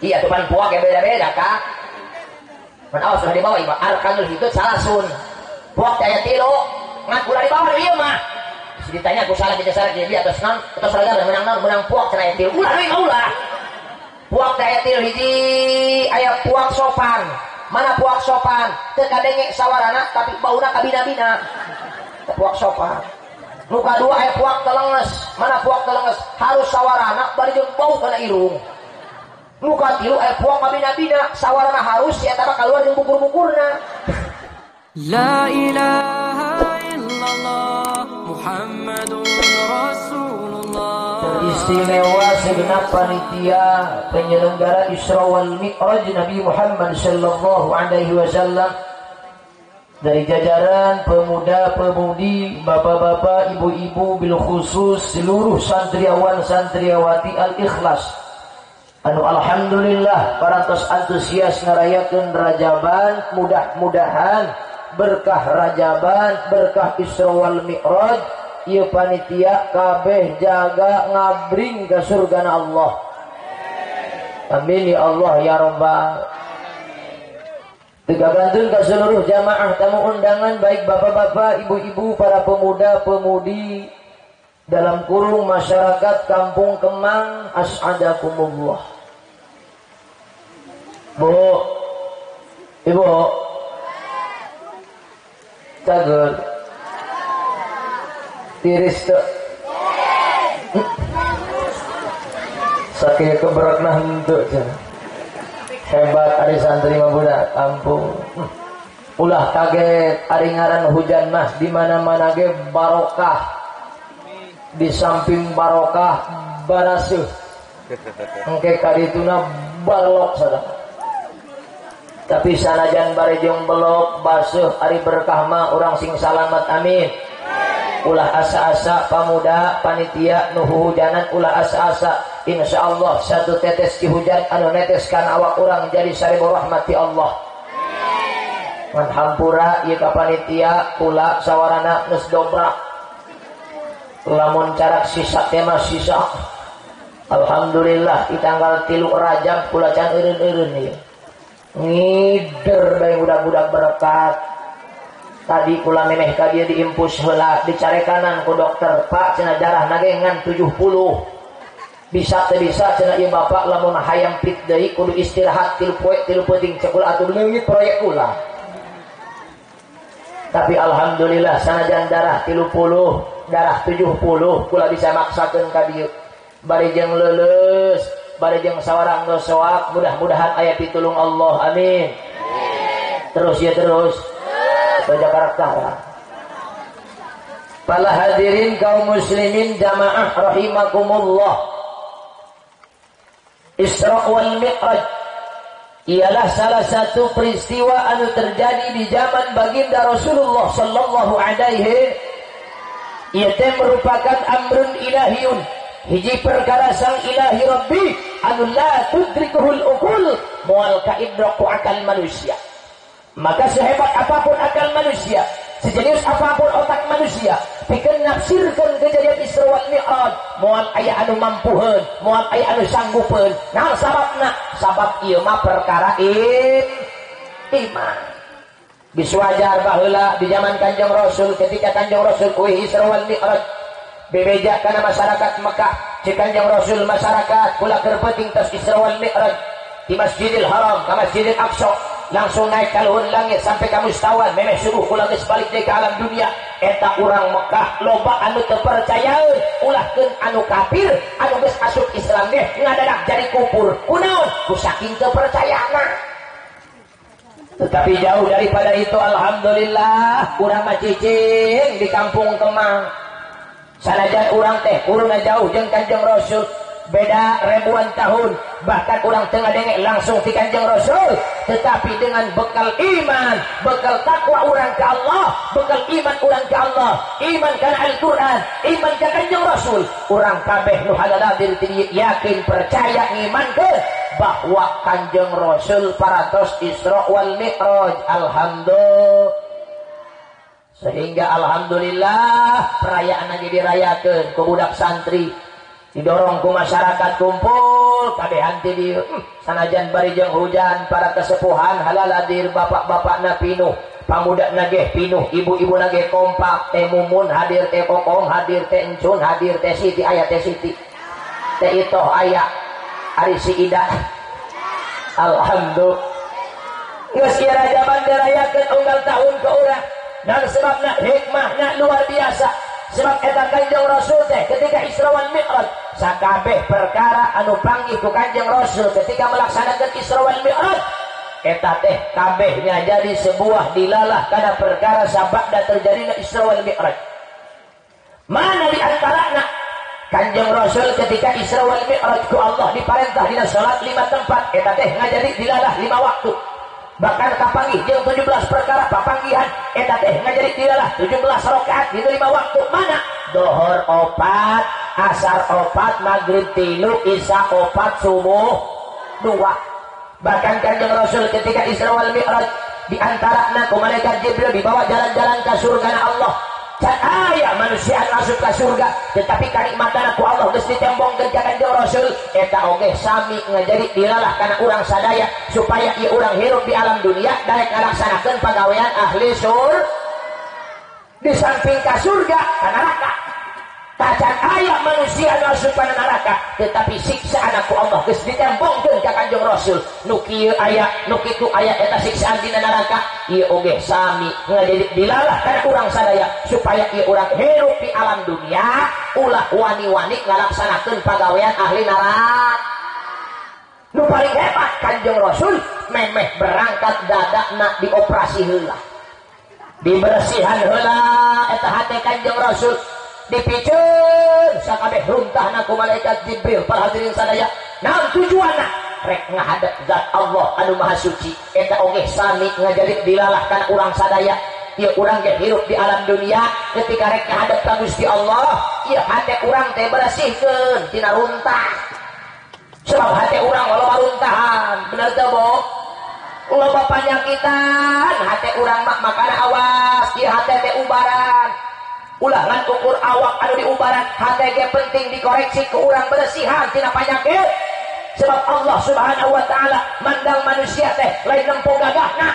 Iya tuh puak ya beda-beda kak. Man awas ulah dibawa ieu arkanul hidup salasun. Puak aya tilu, ngan ulah dibawa ieu mah. Ditanya ku salah kita salah jadi atas non atas raga menang non menang puak cenah aya tilu. Ulah deui ulah. Puak teh aya tilu hiji aya puak sopan. Mana puak sopan? Teu kadenge sawarana tapi bauna kabina-bina. Puak sopan. Nu kadua aya puak telenges. Mana puak telenges? Harus sawarana bari jeung bau kana irung. Nu katilu aya puak kabina-bina, sawarana harus ya eta mah kaluar jeung bukur-bukurna. La ilaha illallah Muhammadur Rasulullah. Istimewa segenap panitia penyelenggara Isra wal Mi'raj Nabi Muhammad sallallahu alaihi wasallam dari jajaran pemuda-pemudi, bapak-bapak, ibu-ibu, bil khusus seluruh santriawan santriawati Al-Ikhlas. Anu alhamdulillah parantos antusias ngarayakeun Rajaban, mudah-mudahan berkah Rajaban, berkah Isra wal Mi'raj, ieu panitia kabeh jaga ngabring ka surgana Allah. Amin ya Allah ya Rabbal. Tiga gantun ke seluruh jamaah tamu undangan baik bapak-bapak, ibu-ibu, para pemuda-pemudi dalam kurung masyarakat Kampung Kemang, as'adakumullah. Bu, ibu, cager, tiris tuh, sakit keberakna henteu cenah. Hebat ari santri mah budak kampung. Ulah kaget ari ngaran hujan mah di mana-mana ge barokah. Di samping barokah barasuh. Engke kadituna balok sadar. Tapi sanajan bare jeung belok basuh ari berkah mah urang sing salamat amin. Ulah asa-asa pamuda panitia nu hujanan ulah asa-asa. Insyaallah satu tetes di hujan anu neteskan awak urang jadi 1000 rahmati Allah. Man hampura ieu ka panitia kula sawarana geus dobrak. Lamun carak sisa teh mah sisa. Alhamdulillah di tanggal 3 Rajab kula can eureun-eureun ieu. Ngider bae budak-budak berkat. Tadi kula memeh ka dieu diimpus heula dicarekanan ku dokter, Pak cenah darah nage ngan 70. Bisa teu bisa cenah ieu bapak lamun hayang pit deui kudu istirahat 3 poe 3 peuting cek kula atuh leungit proyek kula. Tapi alhamdulillah sanajan darah 30, darah 70 kula bisa maksakeun ka dieu. Bari jeung leuleus, bari jeung sawarang geus soak, mudah-mudahan aya pitulung Allah. Amin. Terus ya terus. Baca karakter. Para hadirin kaum muslimin jamaah rahimakumullah. Isra wal Mi'raj ialah salah satu peristiwa anu terjadi di zaman baginda Rasulullah sallallahu alaihi. Ieu teh merupakan amrun ilahiyun, hiji perkara sang ilahi rabbi anu la tudrikuhul uqul, moal kaidrak ku akal manusia. Maka sehebat apapun akal manusia, sejenius apapun otak manusia, pikeun nafsirkeun kejadian Isra wal Mi'raj, moal aya anu mampuheun, moal aya anu sanggupeun. Naon sababna? Sabab ieu mah perkara iman. Geus wajar baheula di zaman Kanjeng Rasul ketika Kanjeng Rasul kuih Isra wal Mi'raj bebeja kana masyarakat Mekah, cek Kanjeng Rasul masyarakat kula keur peuting tos Isra wal Mi'raj di Masjidil Haram ka Masjidil Aqsa, langsung naik ka luhur langit sampai ka mustawan, memeh subuh kula geus balik deui ka alam dunia. Eta urang Mekah loba anu teu percayaeun, ulahkeun anu kafir anu geus asup Islam ge ngadadak jadi kufur. Kunaon? Ku saking teu percayana. Tetapi jauh daripada itu alhamdulillah urang mah cicing di Kampung Kemang. Sanajan urang teh urangna jauh jeung Kanjeng Rasul, beda ribuan tahun, bahkan orang tengah dengek langsung di Kanjeng Rasul, tetapi dengan bekal iman, bekal takwa orang ke Allah, bekal iman orang ke Allah, iman kana Al-Quran, iman ke Kanjeng Rasul, orang kabeh nu halaladir yakin percaya iman ke bahwa Kanjeng Rasul parantos Isra wal Mi'raj. Alhamdulillah. Sehingga alhamdulillah perayaan lagi dirayakeun ku budak santri, didorong ku masyarakat kumpul. Kumpul kabehan ti dieu. Sanajan bari jeung hujan para kesepuhan halaladir bapak-bapakna pinuh, pamuda nageh pinuh, ibu-ibu nageh kompak, teh Mumun hadir, teh Kokong hadir, teh Encun hadir, teh Siti aya, teh Siti, teh Itoh aya, ari si Ida. Alhamdulillah. Geus ieu Rajaban dirayakeun unggal tahun ke urang. Dan sebabna hikmahna luar biasa. Sebab eta Kanjeng Rasul teh ketika Isra wal Mi'raj sakabeh perkara anu panggih ku Kanjeng Rasul ketika melaksanakan Isra wal Mi'raj eta teh kabehnya jadi sebuah dilalah karena perkara sababna terjadinya Isra wal Mi'raj. Mana di antarana Kanjeng Rasul ketika Isra wal Mi'raj ku Allah diparentah dina salat 5 tempat eta teh ngajadi dilalah 5 waktu. Bahkan kapanggih jeung 17 perkara papanggihan eta teh ngajadi dilalah 17 rakaat dina 5 waktu. Mana? Dohor 4, asar 4, maghrib 3, isya 4, subuh 2. Bahkan Kanjeng Rasul ketika Isra wal Mi'raj di antarana ku malaikat Jibril dibawa jalan-jalan ke surga Allah. Can aya manusia masuk ke surga tetapi kanikmatan ku Allah geus ditembongkeun ka Kanjeng Rasul eta oge sami ngajadi dilalah kana urang sadaya supaya ieu urang hirup di alam dunia daek ngalaksanakeun pagawean ahli surga. Di samping ka surga ka neraka. Tacan aya manusia masuk ka neraka tetapi siksaan ku Allah geus ditembongkeun ka Kanjeng Rasul. Nu kieu aya, nu kitu aya eta siksaan dina neraka ieu oge sami ngajadi dilalah kana urang sadaya supaya ieu urang hirup di alam dunia ulah wani-wani ngalaksanakeun pagawean ahli neraka. Nu paling hebat Kanjeng Rasul memeh berangkat dadakna dioperasi heula, dibersihan heula eta hate Kanjeng Rasul dipiceun sakabeh runtahna ku malaikat Jibril. Para hadirin sadaya, naon tujuanna? Rek ngahadap zat Allah anu maha suci eta oge sami ngajadi dilalah kana urang sadaya. Ieu urang ge hirup di alam dunia ketika rek ngahadap ka Gusti Allah ieu hate urang teh bersihkeun tina runtah. Sebab hate urang loba runtahan, bener teu Bo? Loba panyakitan hate urang mah, makana awas ieu hate teh ubaran. Ulah ngan ukur awak anu diubaran, hate ge penting dikoreksi ke urang bersihan tina panyakit. Sebab Allah Subhanahu wa taala mandang manusia teh lain nempo gagahna,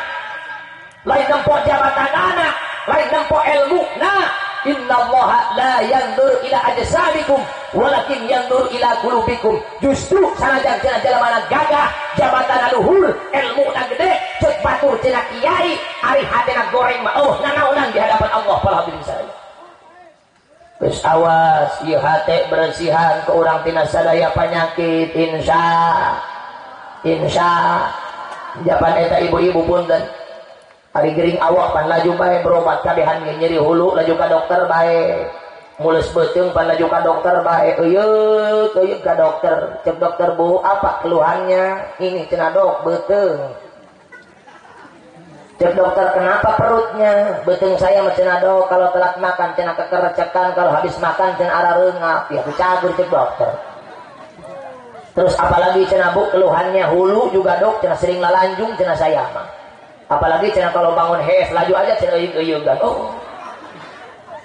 lain nempo jabatanana, lain nempo ilmuna. Innallaha la yanzur ila ajsamikum walakin yanzur ila qulubikum. Justru sanajan cenah jelema gagah, jabatan luhur, ilmuna gede, ceuk batur cenah kiai, ari hatena goreng mah oh nanaonan di hadapan Allah. Para hadirin sadaya, terus awas ieu hate bersihan ke urang tina sadaya penyakit. Insya insya japan eta ibu-ibu punten ari gering awak pan laju bae berobat kabehan nyeri hulu laju ka dokter bae, mules beuteung pan laju ka dokter bae, euyeuk euyeuk ka dokter. Cek dokter, bu apa keluhannya? Ini cenah dok beuteung. Cek dokter, kenapa perutnya? Beuteung saya mah cenah dok kalau telat makan cenah kekerecekan, kalau habis makan cenah arareungap. Ya dicagur cek dokter. Terus apalagi cenah bu keluhannya? Hulu juga dok cenah sering lalanjung cenah saya mah. Apalagi cenah kalau bangun hes laju aja cenah euyeuk-euyegan. Oh.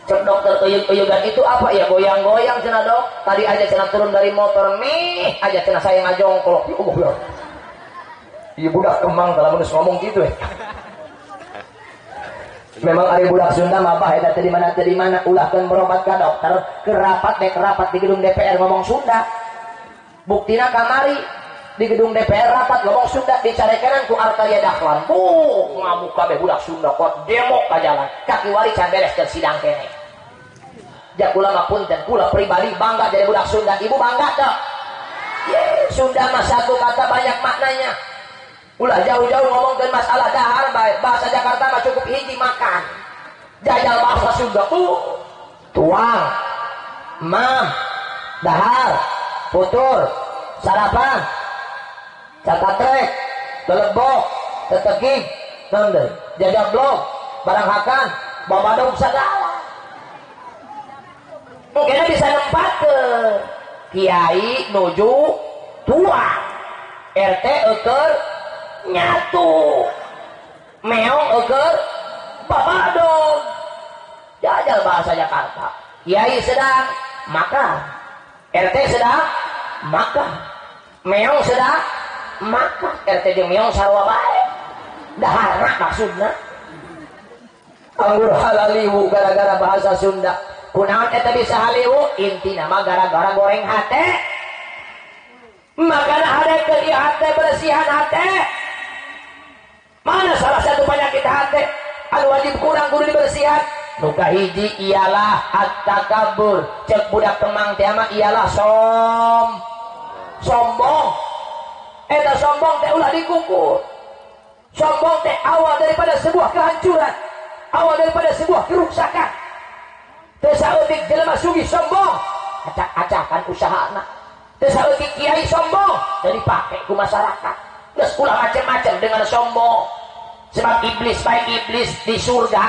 Cek dokter euyeuk-euyegan itu apa? Ya goyang-goyang cenah dok. Tadi aja cenah turun dari motor nih aja cenah saya ngajongklok. Ya Allah ya. Iya budak kemang kalau geus ngomong gitu ya. Memang ari budak Sunda mah bah eta teh di mana ulahkeun berobat ka dokter, kerapat dek rapat di gedung DPR ngomong Sunda. Buktina kamari di gedung DPR rapat ngomong Sunda dicarekanan ku Artaria Dahlan. Ngamuk kabeh budak Sunda kuat demo ka jalan. Kaki wari can beres keur sidang kene. Ja kula mah punten, kula pribadi bangga jadi budak Sunda. Ibu bangga teu? Ye, Sunda mah satu kata banyak maknanya. Ulah jauh-jauh ngomongkeun masalah dahar bae, bahasa Jakarta mah cukup hiji makan. Jajal bahasa Sunda, tuang, mam, dahar, putur, sarapan, catatrek, telebok, tetekig, nonde, jajal blok, barang hakan, babadog segala. Mungkin bisa nempatkeun kiai nuju tua, RT eueur nyatu, meong eueur babadog. Jajal bahasa Jakarta, kiai sedang makan, RT sedang makan, Meong sudah makan RT jeung meong sarua bae. Daharna maksudna. Anggur halaliwu gara-gara bahasa Sunda. Kunaon eta bisa haliwu? Intina mah gara-gara goreng hate. Makana hadekeun ieu hate bersihan hate. Mana salah satu penyakit hate anu wajib kurang kudu dibersihan? Nu kahiji ialah at-takabbur. Cek budak Kemang teh mah ialah sombong. Eta sombong teh ulah dikukur. Sombong teh awal daripada sebuah kehancuran, awal daripada sebuah kerusakan. Teu saeutik jelema sugih sombong, acak-acakan usahana. Teu saeutik kiai sombong, teu dipake ku masyarakat. Geus ulah macem-macem dengan sombong. Sebab iblis baik iblis di surga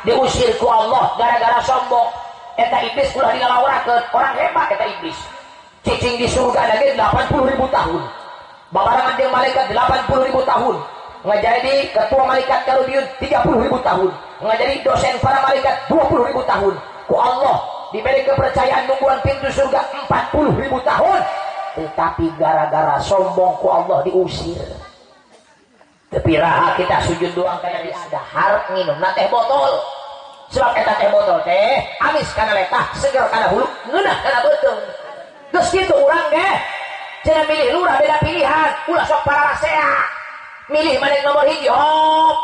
diusir ku Allah gara-gara sombong. Eta iblis ulah dilalawarakeun, orang hebat eta iblis. Cicing di surga lagi 80.000 tahun. Babarengan jeung malaikat 80.000 tahun. Ngajadi ketua malaikat Karubiun 30.000 tahun. Ngajadi dosen para malaikat 20.000 tahun. Ku Allah diberi kepercayaan nungguan pintu surga 40.000 tahun. Tetapi gara-gara sombong ku Allah diusir. Tapi raha kita sujud doang karena dia ada harap nginum na teh botol. Sebab eta teh botol teh amis kana letah, seger kana hulu, ngeunah kana beuteung. Geus kitu urang ge. Cenah milih lurah beda pilihan, ulah sok pararasea. Milih maneh nomor 1 hop,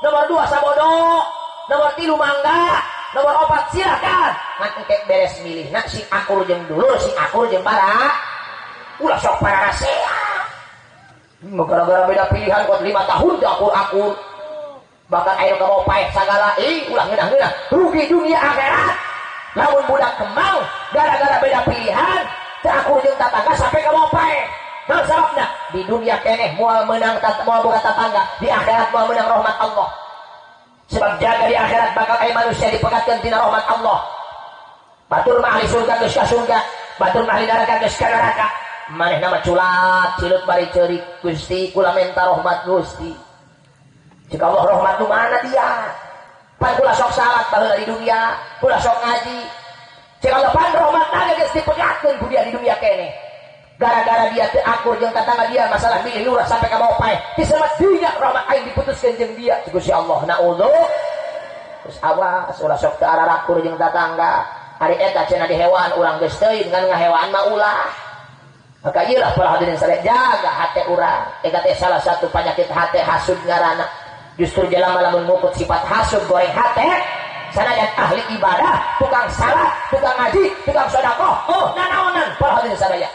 nomor 2 sabodo, nomor 3 mangga, nomor 4 silakan. Ngan engke beres milih na sing akur jeung dulur, sing akur jeung bara. Ulah sok pararasea. Gara-gara beda pilihan kuat 5 tahun teu akur-akur. Bahkan air ka paeh sagala, ih ulah ngeunah-ngeunah, rugi dunia akhirat. Lamun budak Kemang gara-gara beda pilihan teu akur jeung tatangga sampai ka paeh. Nah sababna di dunia keneh moal meunang moal boga tatangga, di akhirat moal meunang rahmat Allah. Sebab jaga di akhirat bakal aya manusia dipekatkeun tina rahmat Allah. Batur mah ahli surga geus ka surga, batur mah ahli neraka geus ka neraka. Manehna mah culat cilut bari ceurik, Gusti kula menta rahmat Gusti. Jika Allah rahmat nu mana dia? Pan kula sok salat baheula di dunia, kula sok ngaji. Jika Allah pan rahmatna geus dipekatkeun ku dia di dunia keneh. Gara-gara dia teu akur jeung tatangga dia masalah milih lurah sampai ka bawah paeh. Disemat dinya rahmat aing diputuskeun jeung dia. Gusti Allah naudzu. Terus awas ulah sok teu ararakur jeung tatangga. Ari eta cenah di hewan urang geus teuing ngan ngahewaan mah ulah. Maka iyalah para hadirin sadaya jaga hate urang. Eta teh salah satu penyakit hate hasud ngaranna. Justru jelema lamun ngukut sifat hasud goreng hate, sanajan ahli ibadah, tukang salat, tukang ngaji, tukang sedekah, oh nanaonan para hadirin sadaya.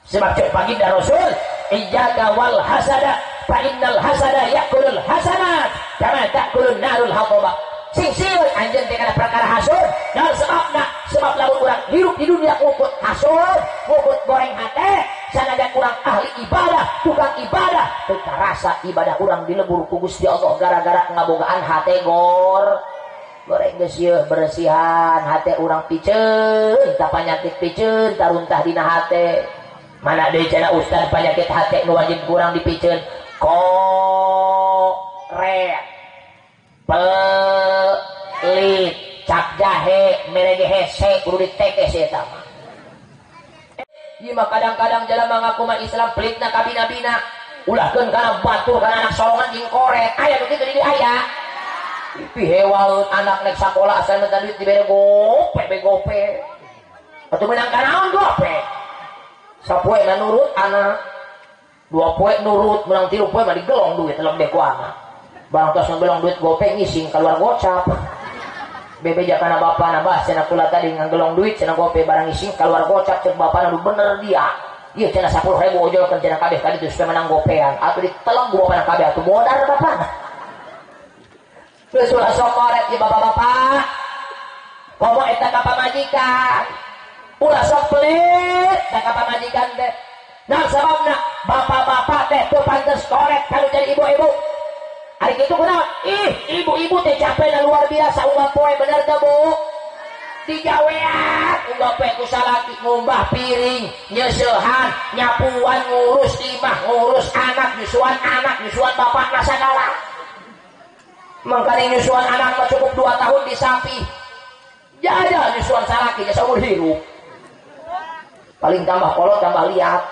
Sebab cek baginda Rasul, iyyaka wal hasada fa innal hasada ya'kulul hasanat kama ta'kulun narul hataba. Sing sieun anjeun teh kana perkara hasud, naon sebabna? Sebab lamun urang hirup di dunia ngukut hasud, ngukut goreng hate, sanajan urang ahli ibadah, tukang ibadah, teu karasa ibadah urang dilebur ku Gusti Allah gara-gara ngabogaan hate goreng geus yeuh bersihan hate urang piceun, ta panyakit piceun, taruntah dina hate. Mana deui cenah ustaz penyakit hate nu wajib kurang dipiceun? Koret, pelit, cap jahe, merege hese, kudu ditekes eta mah. Ieu mah kadang-kadang jelema ngaku mah Islam pelitna ka bina-bina. Ulahkeun kana batur kana anak solongan jeung koret. Aya nu kitu di dieu aya. Pihewaeun anak nek sakola asal minta duit dibere gope be gope. Atuh meunang kanaon gope? Sapoe na nurut anak, 2 poe nurut, menang 3 poe mah digelong duit lebih ku anak. Barang tos ngegelong duit gope ngising keluar gocap. Bebeja kana bapana bah cenah kula tadi ngagelong duit cenah gope barang ngising keluar gocap cek bapana nu bener dia. Ieu cenah 10.000 ojolkeun cenah kabeh ka ditu supaya menang gopean. Atuh diteleng ku bapana kabeh atuh modar bapana. Geus ulah sok koret ieu bapak-bapak. Komo eta ka pamajikan. Ulah sok pelit ka pamajikan teh. Nah sababna bapak-bapak teh teu pantes koret kalau jadi ibu-ibu. Ari kitu kunaon? Ih, ibu-ibu teh capekna luar biasa unggal poe bener teu Bu? Digawean unggal poe ku salaki ngumbah piring, nyeusehan, nyapuan, ngurus imah, ngurus anak, nyusuan bapakna sagala. Mangkane nyusuan anak mah cukup 2 tahun disapi. Jajal nyusuan salaki nya saumur hirup. Paling tambah kolot tambah liat.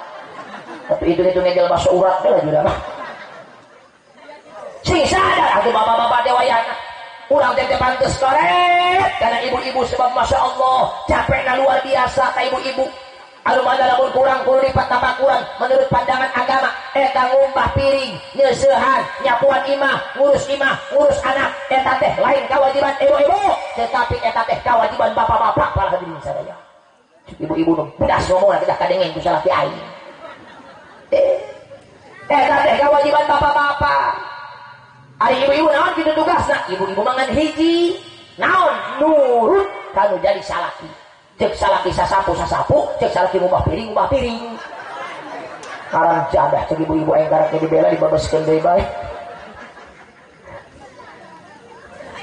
Tapi hitung-hitung ngegel bakso urat teh lah mah. Sing sadar atuh bapak-bapak dewayana. Urang teh pantes koret karena ibu-ibu sebab masya Allah capekna luar biasa ka ibu-ibu. Anu mana lamun kurang kudu lipat tambah kurang menurut pandangan agama eta ngumbah piring, nyeusehan, nyapuan imah, ngurus imah, ngurus anak eta teh lain kewajiban ibu-ibu tetapi eta teh kewajiban bapak-bapak para hadirin sadaya. Ibu-ibu nu pedas ngomongna kita kadengeng ku salaki aing. Eta teh kewajiban bapak-bapak. Ari ibu-ibu naon kitu tugasna? Ibu-ibu mangan hiji, naon nurut kanu jadi salaki. Cek salaki sasapu sasapu, cek salaki ngubah piring ngubah piring. Karang jadah cek ibu-ibu aing karek dibela dibabaskeun deui bae.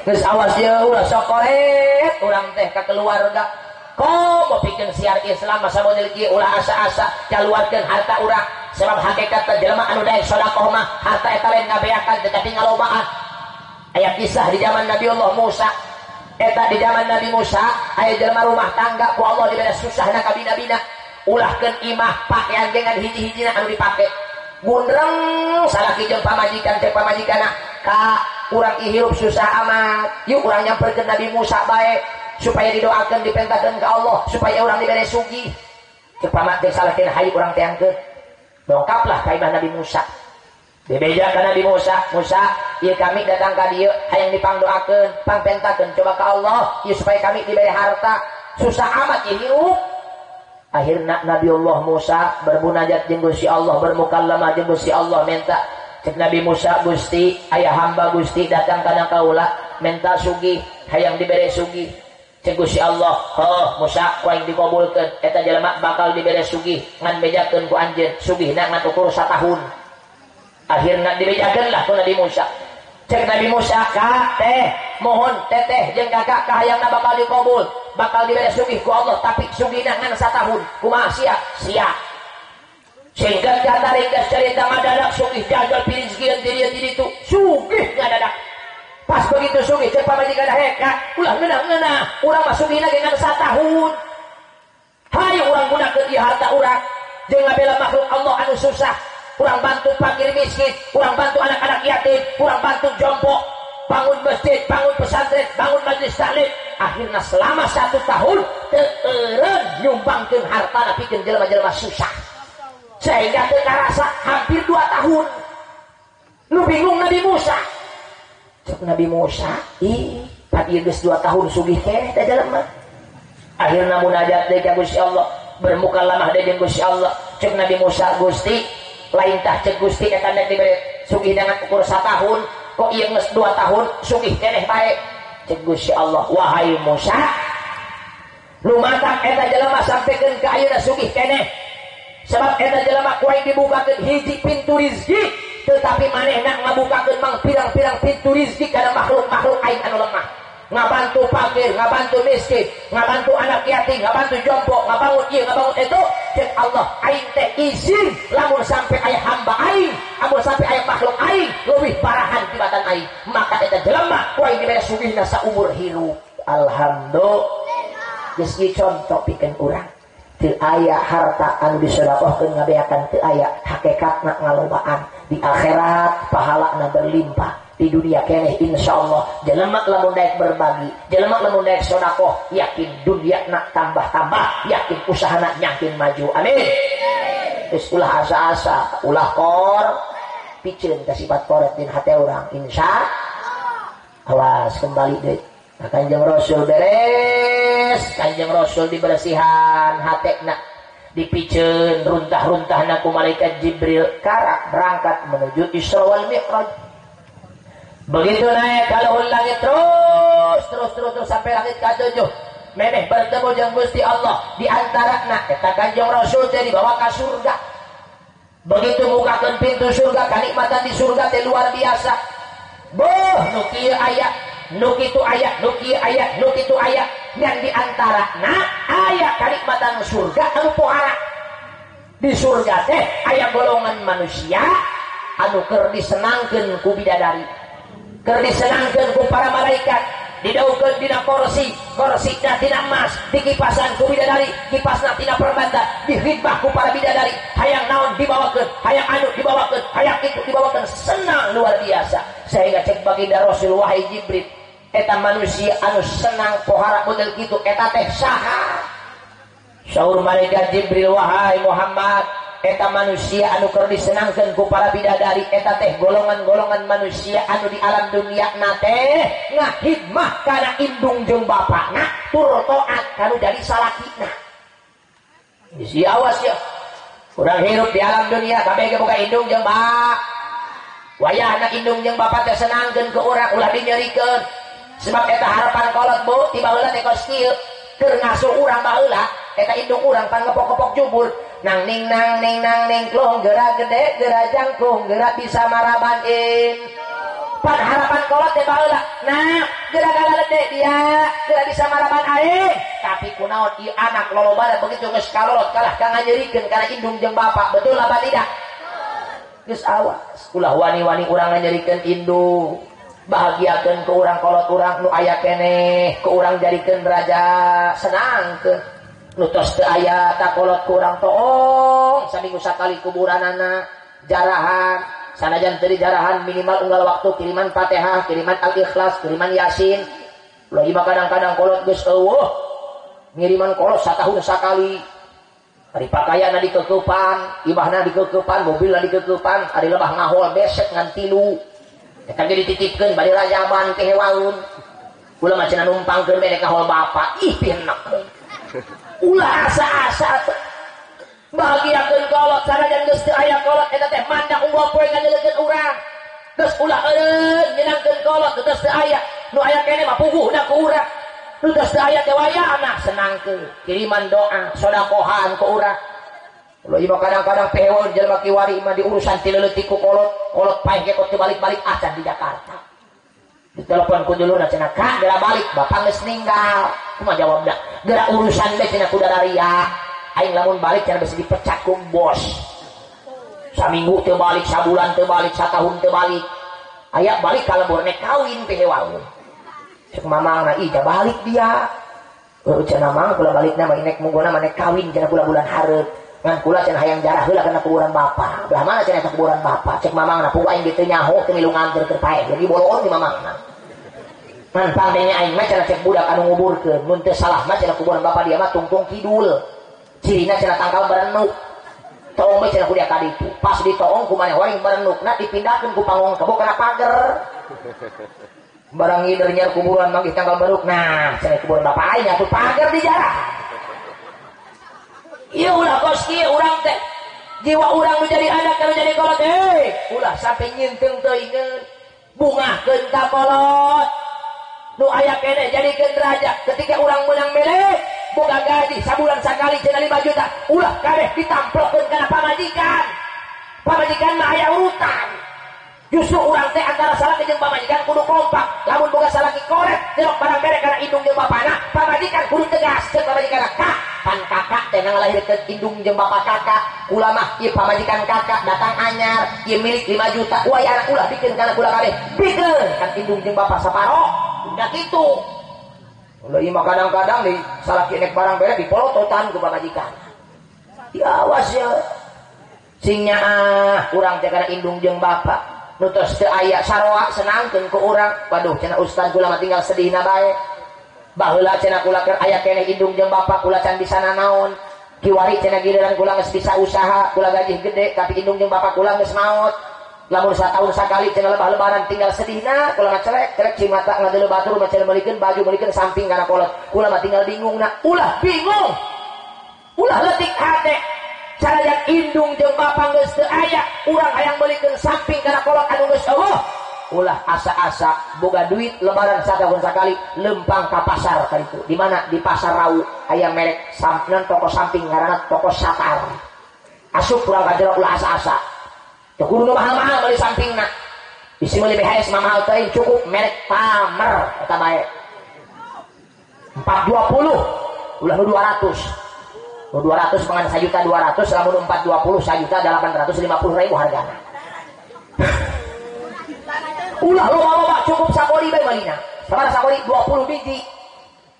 Geus awas ye ulah sok koret urang teh ka keluarga. Komo pikeun siar Islam masa model kieu ulah asa-asa kaluarkeun harta urang. Sebab hakikat teh jelema anu daek sedekah mah harta eta lain ngabeakan tetapi ngalobaan. Aya kisah di zaman Nabi Allah Musa. Eta di zaman Nabi Musa aya jelema rumah tangga ku Allah dibere susahna kabina-bina. Ulahkeun imah pakaian dengan hiji-hijina anu dipake. Gundreng salaki jeung pamajikan cek pamajikanna ka urang hirup susah amat. Yuk urang nyamperkeun Nabi Musa bae supaya didoakeun dipentakeun ka Allah supaya urang dibere sugih. Cek pamajikan salakina hayu urang teangkeun. Dongkaplah ka imah Nabi Musa. Bebeja ka Nabi Musa, Musa, ieu kami datang ka dieu hayang dipangdoakeun, pangpentakeun coba ka Allah ieu supaya kami diberi harta. Susah amat ieu hirup. Akhirna Nabi Allah Musa bermunajat jeung Gusti Allah, bermukallamah jeung Gusti Allah minta. Cek Nabi Musa, Gusti, aya hamba Gusti datang kana kaula minta sugih, hayang dibere sugih. Cek Gusti Allah, heuh Musa ku aing dikabulkeun eta jelema bakal dibere sugih ngan bejakeun ku anjeun sugihna ngan ukur satahun. Akhirna dibejakeun lah ku Nabi Musa. Cek Nabi Musa, ka teh mohon teteh jeung kakak kahayangna bakal dikabul, bakal dibere sugih ku Allah tapi sugihna ngan satahun. Kumaha sia? Sia. Singkat kata ringkas cerita ngadadak sugih jagal pirizkian di dieu di ditu sugih ngadadak. Pas begitu sugih cek pamajikan heka ulah ngeunah-ngeunah urang mah sugihna ge ngan satahun. Hayu urang gunakeun ieu harta urang jeung ngabela makhluk Allah anu susah. Urang bantu fakir miskin, urang bantu anak-anak yatim, urang bantu jompo, bangun masjid, bangun pesantren, bangun majelis taklim. Akhirna selama 1 tahun teu eureun nyumbangkeun hartana pikeun jelema-jelema susah. Sehingga teu karasa hampir 2 tahun. Nu bingung Nabi Musa. Cek Nabi Musa, ih, pan ieu geus 2 tahun sugih keneh teh jelema. Akhirna munajat deui ka Gusti Allah, bermukalamah deui jeung Gusti Allah. Cek Nabi Musa, Gusti, lain tah cek Gusti eta nek dibere sugih dengan ukur 1 tahun, kok ieu geus 2 tahun sugih keneh bae. Cek Gusti Allah, wahai Musa, lumatak eta jelema sampikeun ka ayeuna sugih keneh. Sebab eta jelema ku aing dibukakeun hiji pintu rizki, tetapi manehna ngabukakeun mang pirang-pirang pintu rizki kana makhluk-makhluk aing anu lemah. Ngabantu fakir, ngabantu miskin, ngabantu anak yatim, ngabantu jompo, ngabangun ieu, ngabangun itu. Cek Allah, aing teh izin lamun sampai aya hamba aing, lamun sampai aya makhluk aing leuwih parahan tibatan aing, maka eta jelema ku aing dibere sugihna saumur hirup. Alhamdulillah. Geus ieu conto pikeun urang. Teu aya harta anu disedekahkeun ngabeakan, teu aya hakikatna ngalobaan. Di akhirat pahalana berlimpah. Di dunia keneh insyaallah jelema lamun daek berbagi, jelema lamun daek sedekah, yakin dunia nak tambah-tambah, yakin usahana nyakin maju. Amin. Geus ulah asa-asa, ulah kor piceun ka sifat koret din hate urang insya awas kembali deui. Nah, Kanjeng Rasul beres, Kanjeng Rasul dibersihan hatena, dipiceun runtah-runtahna ku malaikat Jibril karak berangkat menuju Isra wal Mi'raj. Begitu naik kalau langit terus terus terus terus sampai langit ke-7, memeh bertemu jeung Gusti Allah. Di antarana eta Kanjeng Rasul teh dibawa ka surga. Begitu bukakeun pintu surga, kanikmatan di surga teh luar biasa. Boh, nu kieu aya, nu kitu aya, nu kieu aya, nu kitu aya. Yang di antarana aya kanikmatan surga anu pohara. Di surga teh aya golongan manusia anu keur disenangkeun ku bidadari, keur disenangkeun ku para malaikat. Didaukeun dina kursi, kursina tina emas, dikipasan ku bidadari, kipasna tina permata, dihidbah ku para bidadari, hayang naon dibawakeun, hayang anu dibawakeun, hayang itu dibawakeun, senang luar biasa. Sehingga cek baginda Rasul, wahai Jibril, eta manusia anu senang pohara model kitu eta teh saha? Saur malaikat Jibril, wahai Muhammad, eta manusia anu keur disenangkeun ku para bidadari eta teh golongan-golongan manusia anu di alam dunia na teh ngahidmah kana indung jeung bapakna tur taat kanu jadi salakina. Si awas ya, urang hirup di alam dunia kabeh ge boga indung jeung bapak. Wayahna indung jeung bapak teh senangkeun ke urang ulah dinyerikeun. Sebab eta harapan kolot bu ti baheula teh kos kieu keur ngasuh urang baheula eta indung urang pan ngepok-ngepok jubur nang ning nang ning nang ning klong gerak gede gerak jangkung gerak bisa marabanin. Pan harapan kolot teh baheula nah gerak galede dia gerak bisa maraban aing. Tapi kunaon ieu anak lolobana begitu geus kalolot kalah ka nganyerikeun kana indung jeung bapak, betul apa tidak? Geus awas ulah wani-wani urang nganyerikeun indung. Bahagiakeun ke urang kolot urang nu aya keneh ke urang jadikeun raja senangkeun. Nu tos teu aya takolot ku urang toong saminggu sakali kuburanana jarahan sanajan teu dijarahan minimal unggal waktu kiriman Fatihah, kiriman Al-Ikhlas, kiriman Yasin. Lagi mah kadang-kadang kolot geus eueuh ngiriman kolot satahun sakali. Ari pakaianna dikekeupan, imahna dikekeupan, mobilna dikekeupan, ari lebah ngahol besek ngan tilu. Eta ge dititipkeun bari rajaban teh hewaun. Kula mah cenah numpangkeun bere ka hol bapak, ih pihenek. Ulah asa-asa bahagiakeun kolot sanajan geus teu aya kolot eta teh manda unggal poe nganyeleukeun urang. Geus ulah eureun nyenangkeun kolot geus teu aya. Nu aya keneh mah puguhna ku urang. Nu geus teu aya teh wayahna senangkeun, kiriman doa, sodakohan ku urang. Ulah ieu kadang-kadang pehewaun jelema kiwari mah diurusan ti leutik ku kolot, kolot paeh ge teu balik-balik acan di Jakarta. Ditelepon ku dulurna cenah, "Kak, geura balik, bapak geus ninggal." Kumaha jawabna? Geura urusan teh cenah ku dararia. Aing lamun balik cenah besi dipecat ku bos. Saminggu teu balik, sabulan teu balik, satahun teu balik. Aya balik ka lembur nek kawin pehewaun. Cek mamangna, ih ja balik dia. Heuh cenah mang kula balikna mah inek munggona mah nek kawin cenah kula bulan hareup. Ngan kula cenah hayang jarah heula kana kuburan bapa. Belah mana cenah eta kuburan bapa? Cek mamangna puguh aing ge teu nyaho teu milu nganter keur paeh. Lagi boloon di mamangna. Ngan pangdenya aing mah cenah cek budak anu nguburkeun. Mun teu salah mah cenah kuburan bapa dia mah tungtung kidul. Cirina cenah tangkal barenuk. Toong we cenah ku dia ka ditu. Pas ditoong ku maneh waring barenukna dipindahkeun ku pangong kebo kana pager. Barang ngider nyar kuburan manggih tangkal baruk. Nah, cenah kuburan bapa aing atuh pager dijarah. Ieu ulah kos kieu urang teh jiwa urang nu jadi anak nu jadi kolot heuh ulah sampai nyinteung teuingeun bungahkeun ka kolot nu aya keneh jadikeun raja. Ketika urang meunang melek boga gaji sabulan sakali cenah 5 juta ulah kabeh ditamplokeun kana pamajikan. Pamajikan mah aya urutan. Justru urang teh antara salaki jeung pamajikan kudu kompak. Lamun boga salaki korek jerok barang bere kana indung jeung bapana, pamajikan kudu tegas ceuk pamajikan kak pan kakak teh ngalahirkeun indung jeung bapak kakak. Kula mah ieu pamajikan kakak datang anyar ieu milik 5 juta wayahna ulah bikeun kana kula kabeh bikeun kan indung jeung bapak saparo udah kitu. Ulah ieu mah kadang-kadang di salaki nek barang bere dipolototan ku pamajikan. Diawas ya sing nyaah urang teh kana indung jeung bapak. Nu tos teu aya saroa senangkeun ku urang. Waduh cenah ustaz kula mah tinggal sedihna bae. Baheula cenah kula keur aya keneh indung jeung bapak kula can bisa nanaon. Kiwari cenah giliran kula geus bisa usaha, kula gaji gede tapi indung jeung bapak kula geus maot. Lamun satahun sakali cenah lebah lebaran tinggal sedihna kula ngacelek-celek cimata ngadeuleu batur mah cenah meulikeun baju meulikeun samping kana kolot. Kula mah tinggal bingungna. Ulah bingung. Ulah leutik hate. Sanajan indung jeung bapak geus teu aya, urang hayang meulikeun samping kana kolot anu geus eueuh. Ulah asa-asa boga duit lebaran satahun sakali lempang ka pasar kaditu. Di mana? Di pasar Rau aya merek sampenan toko samping ngaranna toko Satar. Asup urang ka jero ulah asa-asa. Teu kudu nu mahal-mahal meuli sampingna. Bisi meuli BHS mah mahal teuing cukup merek Pamer eta bae. 420 ulah nu 200. Nu 200 mangan 1.200.000 lamun 420 1.850.000 hargana. Ulah loba-loba cukup Cukup sakori bae malina. Sabaraha sakori? 20 biji.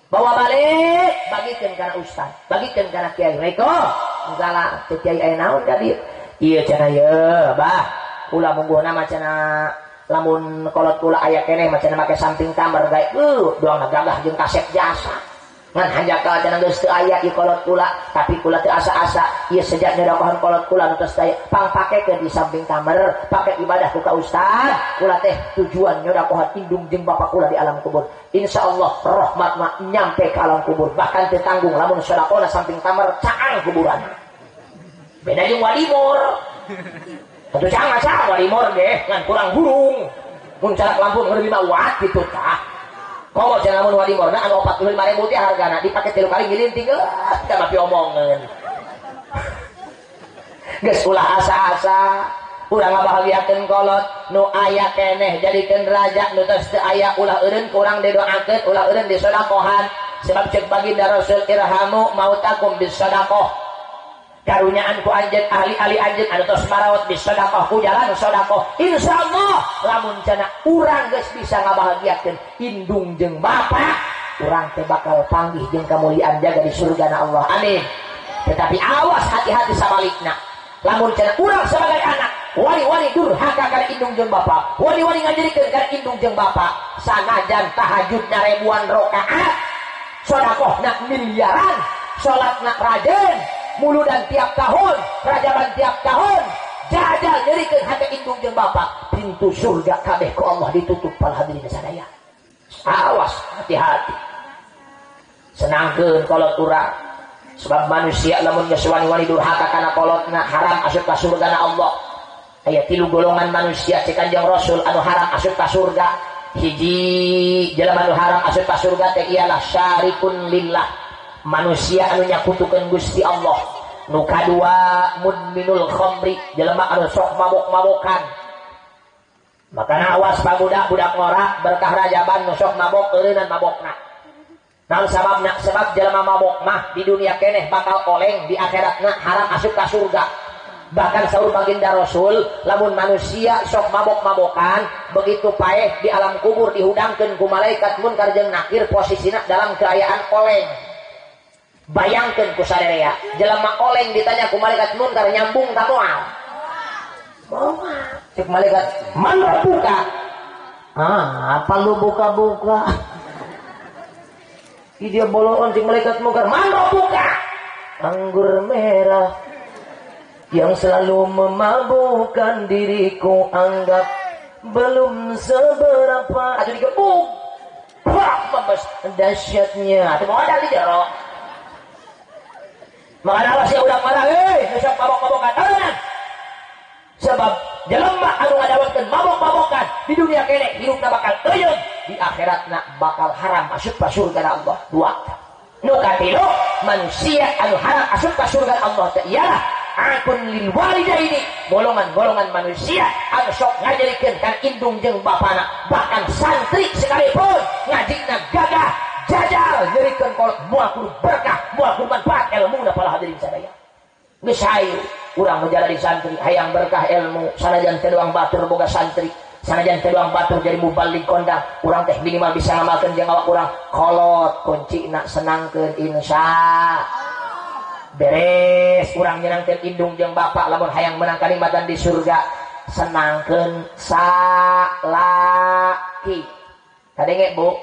Bawa balik, bagikeun kana ustaz, bagikeun kana kiai. Reko, salah teu kiai aya naon ka dieu? Ieu cenah ye, bah. Kula mungguhna mah cenah lamun kolot kula aya keneh mah cenah make samping kamar gae. Doangna gagah jeung kasep jasa. Ngan hanjakal cenah geus teu aya ieu kolot kula, tapi kula teu asa-asa. Ieu sejak nyodokohan kolot kula nu tos taya, pangpakekeun di samping kamar, pake ibadah ku ka ustaz. Kula teh tujuan nyodokohan indung jeung bapak kula di alam kubur. Insyaallah rahmat mah nyampe ke alam kubur, bahkan teu tanggung lamun sedekahna samping kamar caang kuburan. Beda jeung walimur. Atuh caang caang walimur ge ngan kurang burung. Mun calak lampu 5 watt kitu tah. Komo cenah lamun walimurna anu 45.000 teh hargana dipake 3 kali ngilinting teh mah piomongeun. Geus ulah asa-asa, urang ngabahagiakeun kolot nu aya keneh jadikeun raja, nu tos teu aya ulah eureun kurang didoakeun, ulah eureun disodakohan. Sebab cek baginda Rasul irhamu mautakum bisadaqah. Karunyaan ku anjeun ahli-ahli anjeun anu tos maraot bisadaqah ku jalan sedekah. Insyaallah lamun cenah urang geus bisa ngabahagiakeun indung jeung bapak, urang teh bakal panggih jeung kamuliaan jaga di surgana Allah. Amin. Tetapi awas hati-hati sabalikna. Lamun cenah urang sebagai anak wani-wani durhaka kana indung jeung bapak, wani-wani ngajirikeun kana indung jeung bapak, sanajan tahajudna ribuan rakaat, sedekahna miliaran, salatna rajin, muludan tiap tahun, rajaban tiap tahun, jajal nyerikeun hate indung jeung bapak, pintu surga kabeh ku Allah ditutup para hadirin sadaya. Awas hati-hati. Senangkeun kolot urang. Sebab manusia lamun geus wani-wani durhaka kana kolotna haram asup ka surgana Allah. Aya 3 golongan manusia cek Kanjeng Rasul anu haram asup ka surga. Hiji jelema anu haram asup ka surga teh ialah syarikun lillah, manusia anu nyakutukeun Gusti Allah. Nu kadua mudminul khamri, jelema anu sok mabok-mabokan. Makana awas pabudak budak ngora berkah rajaban nu sok mabok eureunnan mabokna. Naon sababna? Sebab jelema mabok mah di dunia keneh bakal oleng, di akhiratna haram asup ka surga. Bahkan saur baginda Rasul, lamun manusia sok mabok-mabokan, begitu paeh di alam kubur dihudangkeun ku malaikat munkar jeung nakir posisina dalam keayaan oleng. Bayangkeun ku sarerea, jelema oleng ditanya ku malaikat munkar nyambung ka moal? Moal. Cek malaikat, "Man buka?" Ah, apa lu buka-buka? Ih, dia boloon cek malaikat munkar, "Man buka?" Anggur merah yang selalu memabukkan diriku anggap belum seberapa. Aduh digebuk. Wah, mabes dahsyatnya. Atuh modal di jero. Makana awas ya udah marah, hei, besok mabok-mabokan. Tarunan. Sebab jelema anu ngadawatkeun mabok-mabokan di dunia kene hirupna bakal euyeun, di akhiratna bakal haram asup ka surga Allah. Dua. Nu katilu, manusia anu haram asup ka surga Allah teh ialah akun lil walidaini, golongan-golongan manusia anu sok ngajarikeun kana indung jeung bapana, bahkan santri sekalipun ngajina gagah jajal nyerikeun kolot moal kudu berkah, moal kudu manfaat ilmuna para hadirin sadaya. Geus hayu urang menjalani santri hayang berkah ilmu, sanajan teu doang batur boga santri, sanajan teu doang batur jadi mubalig kondang, urang teh minimal bisa ngamalkeun jeung awak urang. Kolot kuncina senangkeun insya beres urang nyenangkeun indung jeung bapak lamun hayang menang kanikmatan di surga, senangkeun salaki. Kadenge Bu?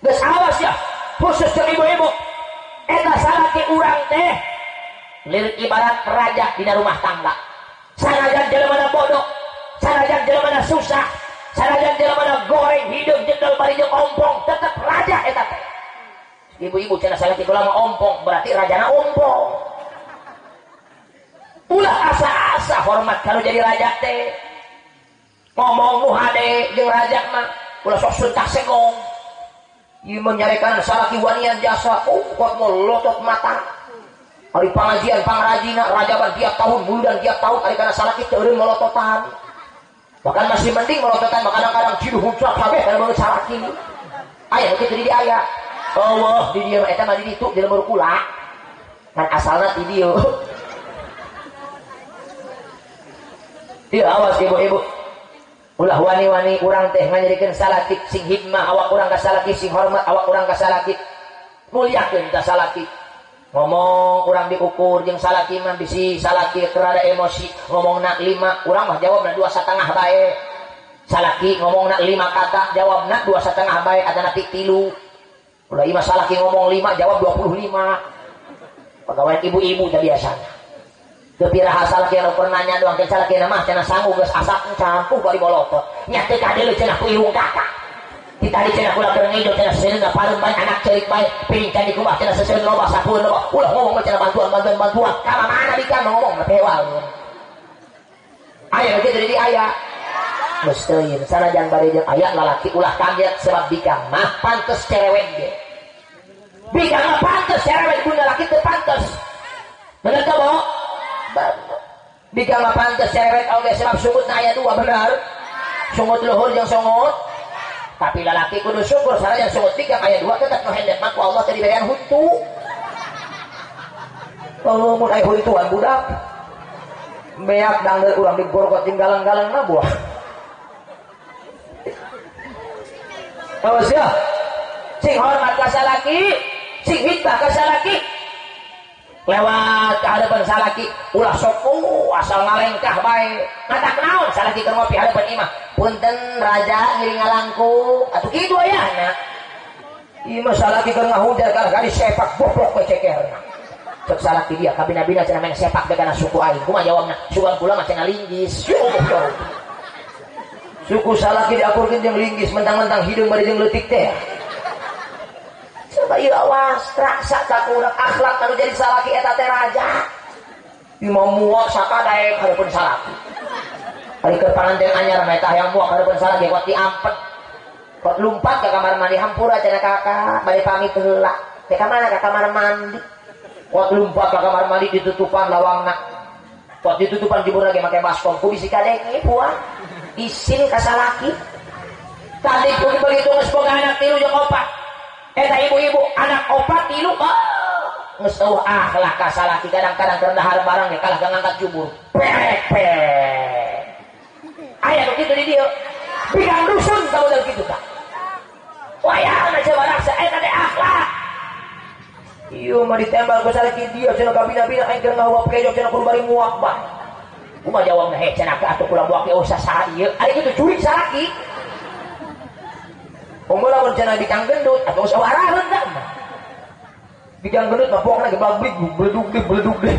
Geus awas ya, khusus jeung ibu-ibu. Eta salaki urang teh lirik ibarat raja dina rumah tangga. Sanajan jelema bodoh, sanajan jelema susah, sanajan jelema goreng hideung jendol bari jeung ompong, tetep raja eta teh. Ibu-ibu cenah salaki kula mah ompong, berarti rajana ompong. Ulah asa-asa hormat kalau jadi raja teh. Ngomong nu hade jeung raja mah ulah sok suntak segong. Ieu menyarekan salaki wanian jasa, oh kuat melotot mata. Ari pangajian pangrajina rajaban tiap tahun, muludan tiap tahun, ari kana salaki teu eureun melototan. Bahkan masih mending melototan, kadang-kadang ciduh huncak kabeh kana beungeut salaki. Aya kitu di aya. Allah di dieu eta mah di ditu di lembur kula. Kan asalna ti dieu. Ieu awas ibu-ibu. Ulah wani-wani urang teh ngajadikeun salaki sing hikmah awak urang ka salaki, sing hormat awak urang ka salaki. Muliakeun ka salaki. Ngomong urang diukur jeung salaki mah bisi salaki rada emosi, ngomongna 5, urang mah jawabna 2,5 bae. Salaki ngomongna 5 kata, jawabna 2,5 bae atanapi 3. Ulah ieu mah salaki ngomong 5, jawab 25. Pagawean ibu-ibu teh biasana. Teu piraha salaki anu pernah nanya doang teh salaki mah cenah sanggup geus asak campuh bari bolotot. Nya teu kadeuleu cenah ku irung kakak. Ti tadi cenah kula keur ngijo cenah seuneu pareum bae anak ceurik bae piring candi kumaha cenah seseun loba sapueun loba. Ulah ngomong cenah bantuan bantuan bantuan. Ka mana bika ngomong teh waeun. Aya kitu di aya. Geus teuing sanajan bari jeung aya lalaki ulah kaget sebab bika mah pantes cerewet ge. Bika mah pantes cerewet bunda laki teu pantes. Bener teu, Bo? Bika mah pantes cerewet oge sebab sungutna aya 2 bener. Sungut luhur jeung sungut. Tapi lalaki kudu syukur sanajan sungut bika aya 2 tetep nu hendep mah ku Allah teh diberian huntu. Oh, mun aya huntuan budak. Beak dangdeur urang digorgot jeung galang-galangna buah. Awas ya. Sing hormat ka salaki, sing hitbah ka salaki. Lewat ke hadapan salaki ulah sok asal ngalengkah bae. Ngatak naon salaki keur ngopi hadapan imah. Punten raja ngiring ngalangkung atuh kitu ayahna. Ieu mah salaki keur ngahujar kalah kali sepak boblok we cekerna. Cek salaki dia kabina-bina cenah main sepak ge kana suku aing. Kumaha jawabna? Sugan kula mah cenah linggis. Suku salaki diakurkeun jeung linggis mentang-mentang hideung bari jeung leutik teh. Coba ieu awas raksa ka urang akhlak anu jadi salaki eta teh raja. Ieu mah muak sakadaek hareupeun salaki. Ari keur panganten anyar mah eta hayang muak hareupeun salaki kuat diampet. Kuat lumpat ka kamar mandi hampura cenah kakak bade pamit heula. Teh ka mana ka kamar mandi. Kuat lumpat ka kamar mandi ditutupan lawangna. Kuat ditutupan jebur lagi make baskom ku bisi kadenge buah. Isin ka salaki. Tadi ku begitu geus boga anak 3 jeung 4. Eta ibu-ibu anak 4 3 geus eueuh akhlak ka salaki kadang-kadang keur dahar barang ge kalah ngangkat jubur. Pek pek. Aya nu kitu di dieu. Bidang dusun ka model kitu tah. Wayahna coba raksa eta teh akhlak. Ieu mah ditembak ku salaki dia cenah kabina-bina aing keur ngahuap kejo cenah kudu bari muak bae. Kumaha jawabna he cenah ka atuh kula muak ge usah saha ieu. Ari kitu jurig salaki. Umur lamun cenah bikang gendut atau usah araheun tah mah. Bikang gendut mah pokna ge bablik bledug deui bledug deui.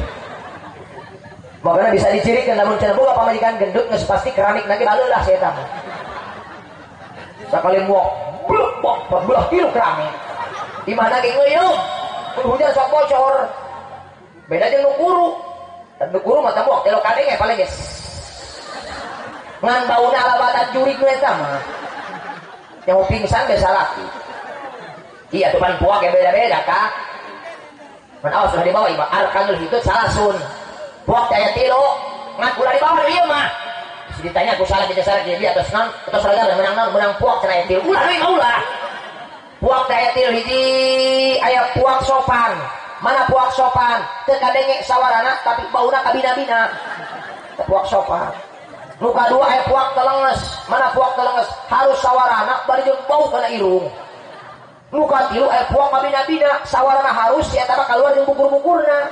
Makanya bisa dicirikan lamun cenah boga pamajikan gendut geus pasti keramik na ge baleulah si eta mah. Sakali muak blek bok 14 kilo keramik. Di mana ge ngeuyeum. Mun hujan sok bocor. Beda jeung nu kuru. Dan nu kuru mah teh muak teh kadenge paling ge. Ngan bauna alabatan jurig we eta mah. Yang mau pingsan biasa laki. Iya tuh kan puak yang beda-beda kak. Man awas sudah dibawa iba arkanul hitut salasun. Puak daya tilu ngan ulah dibawa ieu mah. Ditanya aku salah bisa salah jadi atas non atau salah menang non menang puak cenah aya tilu. Ulah deui mah ulah. Puak daya tilu hiji aya puak sopan. Mana puak sopan? Teu kadenge sawarana tapi bauna kabina-bina. Puak sopan. Nu kadua aya puak telenges. Mana puak telenges? Harus sawarana bari jeung bau kana irung. Nu katilu aya puak kabina-bina, sawarana harus si eta mah kaluar jeung bukur-bukurna.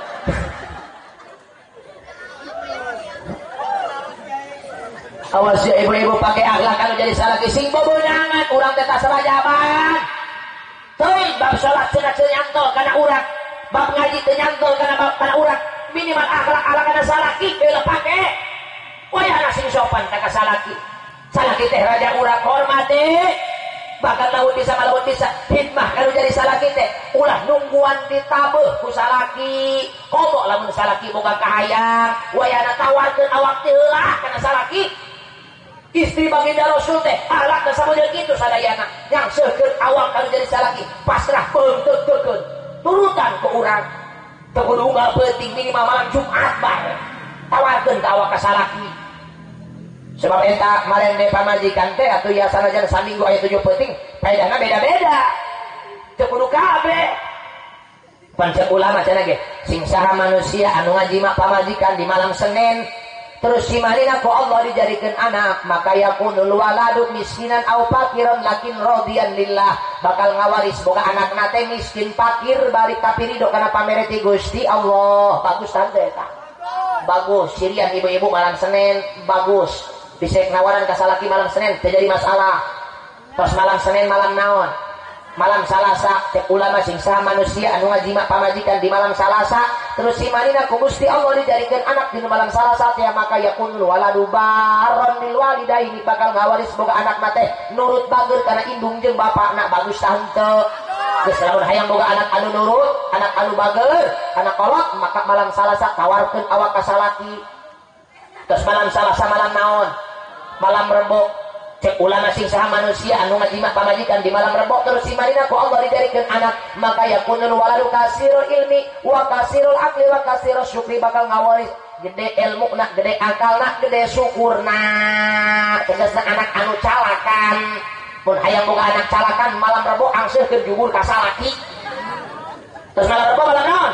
Awas ya ibu-ibu pakai akhlak kalau jadi salaki sing boboyangan urang teh tas rajaban. Teuing bab salat cenah teu nyantol kana urang. Bab ngaji teu nyantol kana bab kana urang. Minimal akhlak ala kana salaki geus pake. Wayahna sing sopan ka salaki. Salaki teh raja urang hormati. Bahkan lamun bisa malamun bisa hikmah kalau jadi salaki teh ulah nungguan ditabeuh ku salaki. Komo lamun salaki boga kahayang, wayahna tawarkeun awak teh heula kana salaki. Istri baginda Rasul teh akhlakna samodel kitu sadayana. Yang seukeun awak kalau jadi salaki pasrah beunteut-teukeun. Turutan ke urang. Teu kudu unggal peuting minimal malam Jumat bae. Tawarkeun ka awak ka salaki. Sebab eta marende pamajikan teh atuh ya sanajan saminggu aya 7 peuting, paedahna beda-beda. Teu kudu kabeh. Pan ceuk ulama cenah ge, sing saha manusia anu ngajima pamajikan di malam Senin, Terus si manina ku Allah dijadikan anak maka yakunul waladu miskinan au fakiran lakin radiyan lillah bakal ngawaris boga anakna teh miskin fakir bari tapi ridho kana pamereti Gusti Allah. Bagus tante eta. Bagus sirian ibu-ibu malam Senin bagus. Bisa nawaran ka salaki malam Senin teu jadi masalah. Tos malam Senin malam naon? Malam Salasa cek ulama sing saha manusia anu ngajima pamajikan di malam Salasa terus si manina ku Gusti Allah dijadikeun anak di malam Salasa teh maka yakunul waladu baron lil walidaini bakal ngawaris boga anak mah teh nurut bager kana indung jeung bapakna. Bagus tah henteu? Geus lamun hayang boga anak anu nurut, anak anu bager, anak kolot maka malam Salasa tawarkeun awak ka salaki. Terus malam Salasa malam naon? Malam Rebo. Cek ulama sing saha manusia anu ngajima pamajikan di malam Rebo terus si manina ku Allah dijadikeun anak maka yakunul waladu kasirul ilmi wa kasirul akli wa kasirul syukri bakal ngawaris gede ilmu na gede akal na gede syukurna. Tegasna anak anu calakan mun hayang boga anak calakan malam Rebo angseuhkeun jubur ka salaki. Terus malam Rebo malam naon?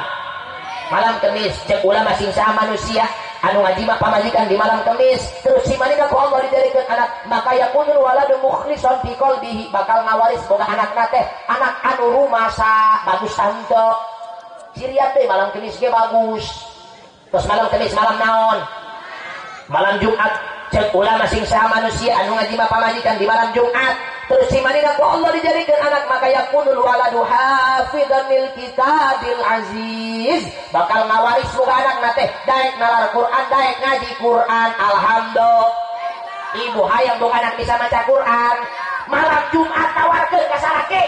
Malam Kemis. Cek ulama sing saha manusia anu ngajima pamajikan di malam Kemis terus si manina ku Allah dijadikeun anak maka yakunul waladu mukhlison fi qalbihi bakal ngawaris boga anakna teh anak anu rumasa. Bagus tante cirian teh malam Kemis ge bagus. Terus malam Kemis malam naon? Malam Jumat. Cek ulama sing saha manusia anu ngajima pamajikan di malam Jumat terus si manina ku Allah dijadikeun anak maka yakunul waladu hafidhan lil kitabil aziz bakal ngawaris boga anakna teh daek nalar Quran daek ngaji Quran. Alhamdulillah ibu hayang boga anak bisa maca Quran malam Jumat tawarkeun ka salaki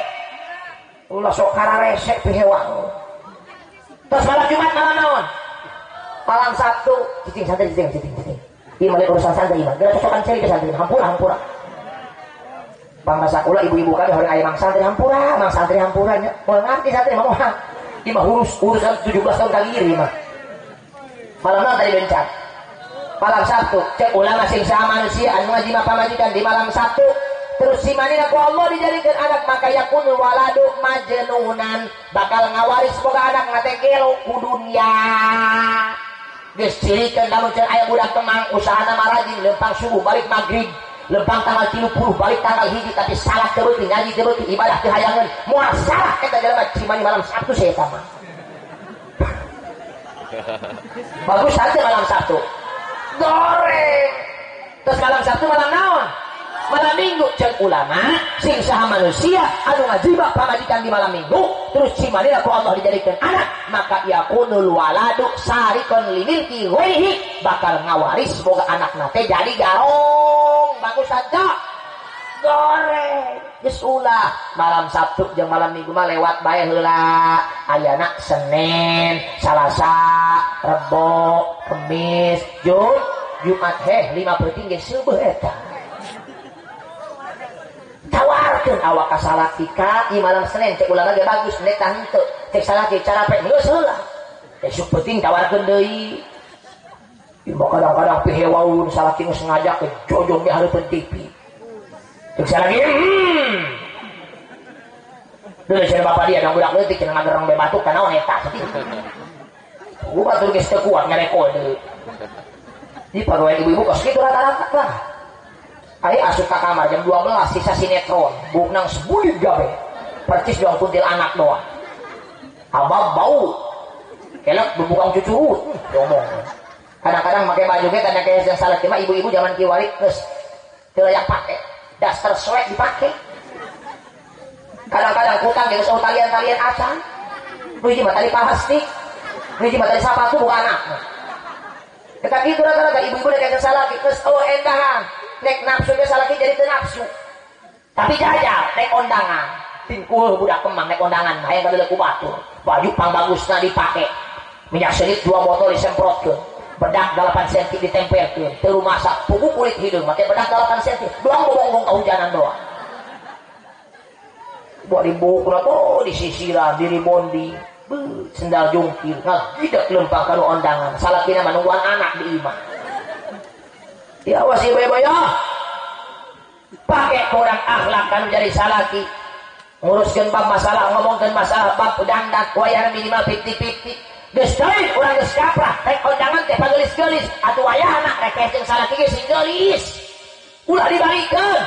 ulah sok kararesek pihewang. Terus malam Jumat malam naon? Malam Sabtu. Cicing santri cicing cicing cicing. Ieu mah urusan santri mah. Geura cocokan ceri ke santri hampura hampura. Bangsa kula ibu-ibu kami horeang aya mang santri hampura, mang santri hampura nya. Moal ngarti santri mah moal. Ieu mah urusan 17 tahun kali ieu mah. Malam naon tadi bencan? Malam Sabtu. Cek ulama sing saha manusia anu ngajima pamajikan di malam Sabtu terus si manina ku Allah dijadikeun anak maka yakunul waladu majnunan bakal ngawaris boga anak ngate gelo ku dunya. Geus cirikeun lamun cenah aya budak Kemang usahana mah rajin lempang subuh balik magrib lempang tanggal 30 balik tanggal 1 tapi salah teu beuki ngaji teu beuki ibadah teu hayangeun moal salah eta jelema cimani malam Sabtu saya mah. Bagus saja malam Sabtu goreng. Terus malam Sabtu malam naon? Malam Minggu. Cek ulama sing saha manusia anu ngajibak pamajikan di malam Minggu terus si manina ku Allah dijadikeun anak maka yakunul waladu sarikon limilki ghairihi bakal ngawaris boga anakna teh jadi garong. Bagus saja goreng. Geus ulah malam Sabtu jeung malam Minggu mah lewat bae heula. Ayana Senin, Salasa, Rebo, Kemis, Jumat heh 5 peuting geus seubeut eta. Tawarkeun awak ka salaki ka ieu malam Senin cek ulama ge bagus nek tah henteu cek salaki carape geus heula. Esuk peuting tawarkeun deui. Ieu mah kadang-kadang pihewaun salaki geus ngajak ke jojong di hareupeun TV. Cek salaki Dulu cenah bapak dia dong budak leutik cenah ngagereng be batuk kana eta. Gua batur geus teu kuat ngarekode. Di pagawean ibu-ibu kos kitu rata-rata lah. Ayo asup ka kamar jam 12 sisa sinetron, buknang sebulit gawe. Percis doang kuntil anak doang. Abab bau. Kelek bubukang cucurut, ngomong. Kadang-kadang make baju ge tanda kayak yang salah mah ibu-ibu zaman kiwari geus teu layak pake. Daster soek dipake. Kadang-kadang kutang geus eueuh talian-talian acan. Nu hiji mah tali plastik. Nu hiji mah tali sapatu bukan anak. Eta kitu rata-rata ibu-ibu rek kayak salaki geus eueuh endahan. Nek nafsu ge salaki jadi teu nafsu. Tapi jajal nek ondangan. Tingkuh budak Kemang nek ondangan hayang kadeuleu ku batur. Baju pangbagusna dipake. Minyak selip 2 botol disemprotkeun. Bedak 8 cm ditempelkeun. Teu rumasak pugu kulit hideung make bedak 8 cm. Doang bobonggong kahujanan doang. Buat dibukna tuh disisiran, diribondi. Beuh, sendal jungkir, ngagidak lempang ka nu ondangan. Salakina mah nungguan anak di imah. Ya awas ibu-ibu ya. Pakai kurang akhlak kan jadi salaki. Nguruskeun bab masalah, ngomongkeun masalah bab dandan wayahna minimal 50-50. Geus teuing urang geus kaprah rek kondangan teh pagelis-gelis atuh wayahna rek hees jeung salaki ge sing geulis. Ulah dibalikeun.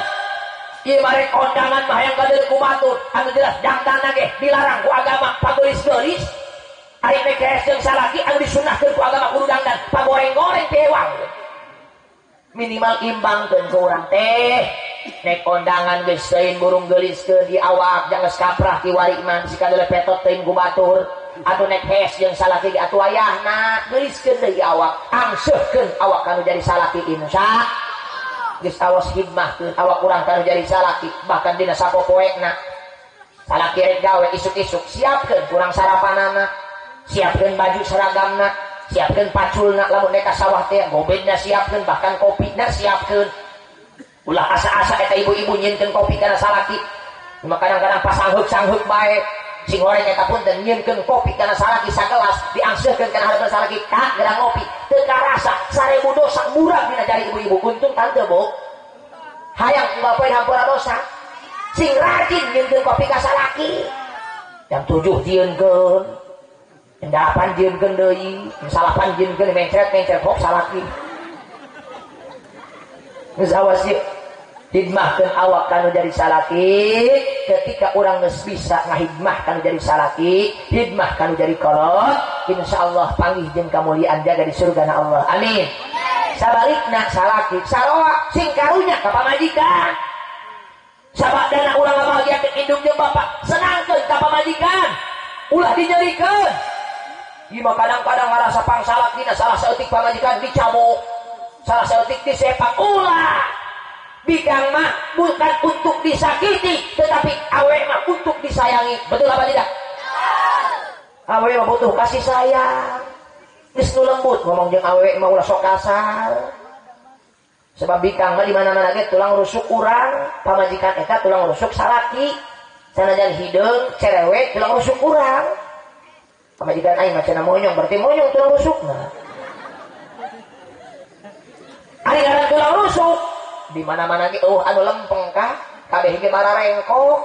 Ieu mah rek kondangan mah hayang gadeuleuh ku batur anu jelas dangdana ge dilarang ku agama pagelis-gelis. Ari rek hees jeung salaki anu disunahkeun ku agama kudu dangdan pagoreng-goreng teh ewang. Minimal imbangkeun ku urang teh. Nek kondangan geus teuing burung geuliskeun di awak jangan geus kaprah kiwari mah si kadeuleuh petot teuing ku batur. Atuh nek hees jeung salaki ge atuh wayahna geuliskeun deui awak, angseuhkeun awak kanu jadi salaki insya. Geus awas hidmahkeun awak urang kanu jadi salaki bahkan dina sapopoena. Salaki rek gawe isuk-isuk siapkeun kurang sarapanana, siapkeun baju seragamna, siapkeun paculna lamun nek ka sawah teh gobedna siapkeun bahkan kopina siapkeun. Ulah asa-asa eta ibu-ibu nyieunkeun kopi kana salaki. Cuma kadang-kadang pasangheuk-sangheuk bae. Sing goreng eta pun teh nyieunkeun kopi kana salaki sagelas diangseuhkeun kana hareupeun salaki ka geura ngopi. Teu karasa 1000 dosa murah dina jari ibu-ibu. Untung tante bu. Hayang unggal poe hampura dosa. Sing rajin nyieunkeun kopi ka salaki. Jam 7 jieunkeun. Jam 8 jieunkeun deui, jam 9 jieunkeun mencret-mencret hok salaki. Geus awas ieu. Hidmahkeun awak kanu jadi salaki ketika urang geus bisa ngahidmah kanu jadi salaki, hidmah kanu jadi kolot, insyaallah panggih jeung kamuliaan jaga di surga na Allah. Amin. Sabalikna salaki saroa sing karunya ka pamajikan. Sabadana urang ngabahagiakeun indung jeung bapak, senangkeun ka pamajikan. Ulah dinyerikeun. Ieu mah kadang-kadang ngarasa pangsalakina salah saeutik pamajikan dicabok, salah saeutik disepak, ulah. Bikang mah bukan untuk disakiti, tetapi awe mah untuk disayangi. Betul apa tidak? Awe mah butuh kasih sayang. Geus nu lembut ngomong jeung awe mah ulah sok kasar. Sebab bikang mah di mana-mana ge tulang rusuk urang, pamajikan eta tulang rusuk salaki. Sanajan hideung, cerewet tulang rusuk urang. Pamajikan aing mah cenah monyong, berarti monyong tulang rusukna. Ari ngaran tulang rusuk di mana-mana ge eueuh anu lempeng kah kabeh ge bararengkok.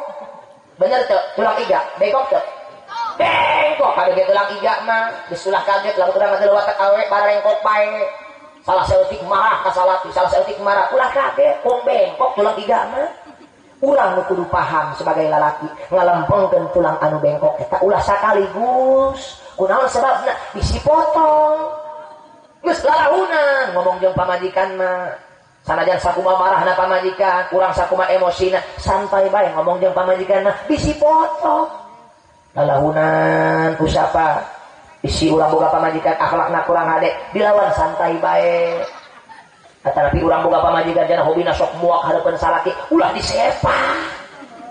Bener teu? Tulang iga bengkok teu? Bengkok kabeh ge tulang iga mah. Geus ulah kaget lamun urang mah watak awe bararengkok bae. Salah saeutik marah ka salaki, salah saeutik marah ulah kaget wong bengkok tulang iga mah. Urang nu kudu paham sebagai lalaki ngalempengkeun tulang anu bengkok eta ulah sakaligus. Kunaon sebabna? Bisi potong. Geus lalahunan ngomong jeung pamajikan mah. Sanajan sakuma marahna pamajikan, kurang sakuma emosina, santai bae ngomong jeung pamajikan mah bisi potong. Lalahunan ku sapa? Bisi urang boga pamajikan akhlakna kurang hade, dilawan santai bae. Tetapi urang boga pamajikan jana hobina sok muak hareupeun salaki, ulah disepak.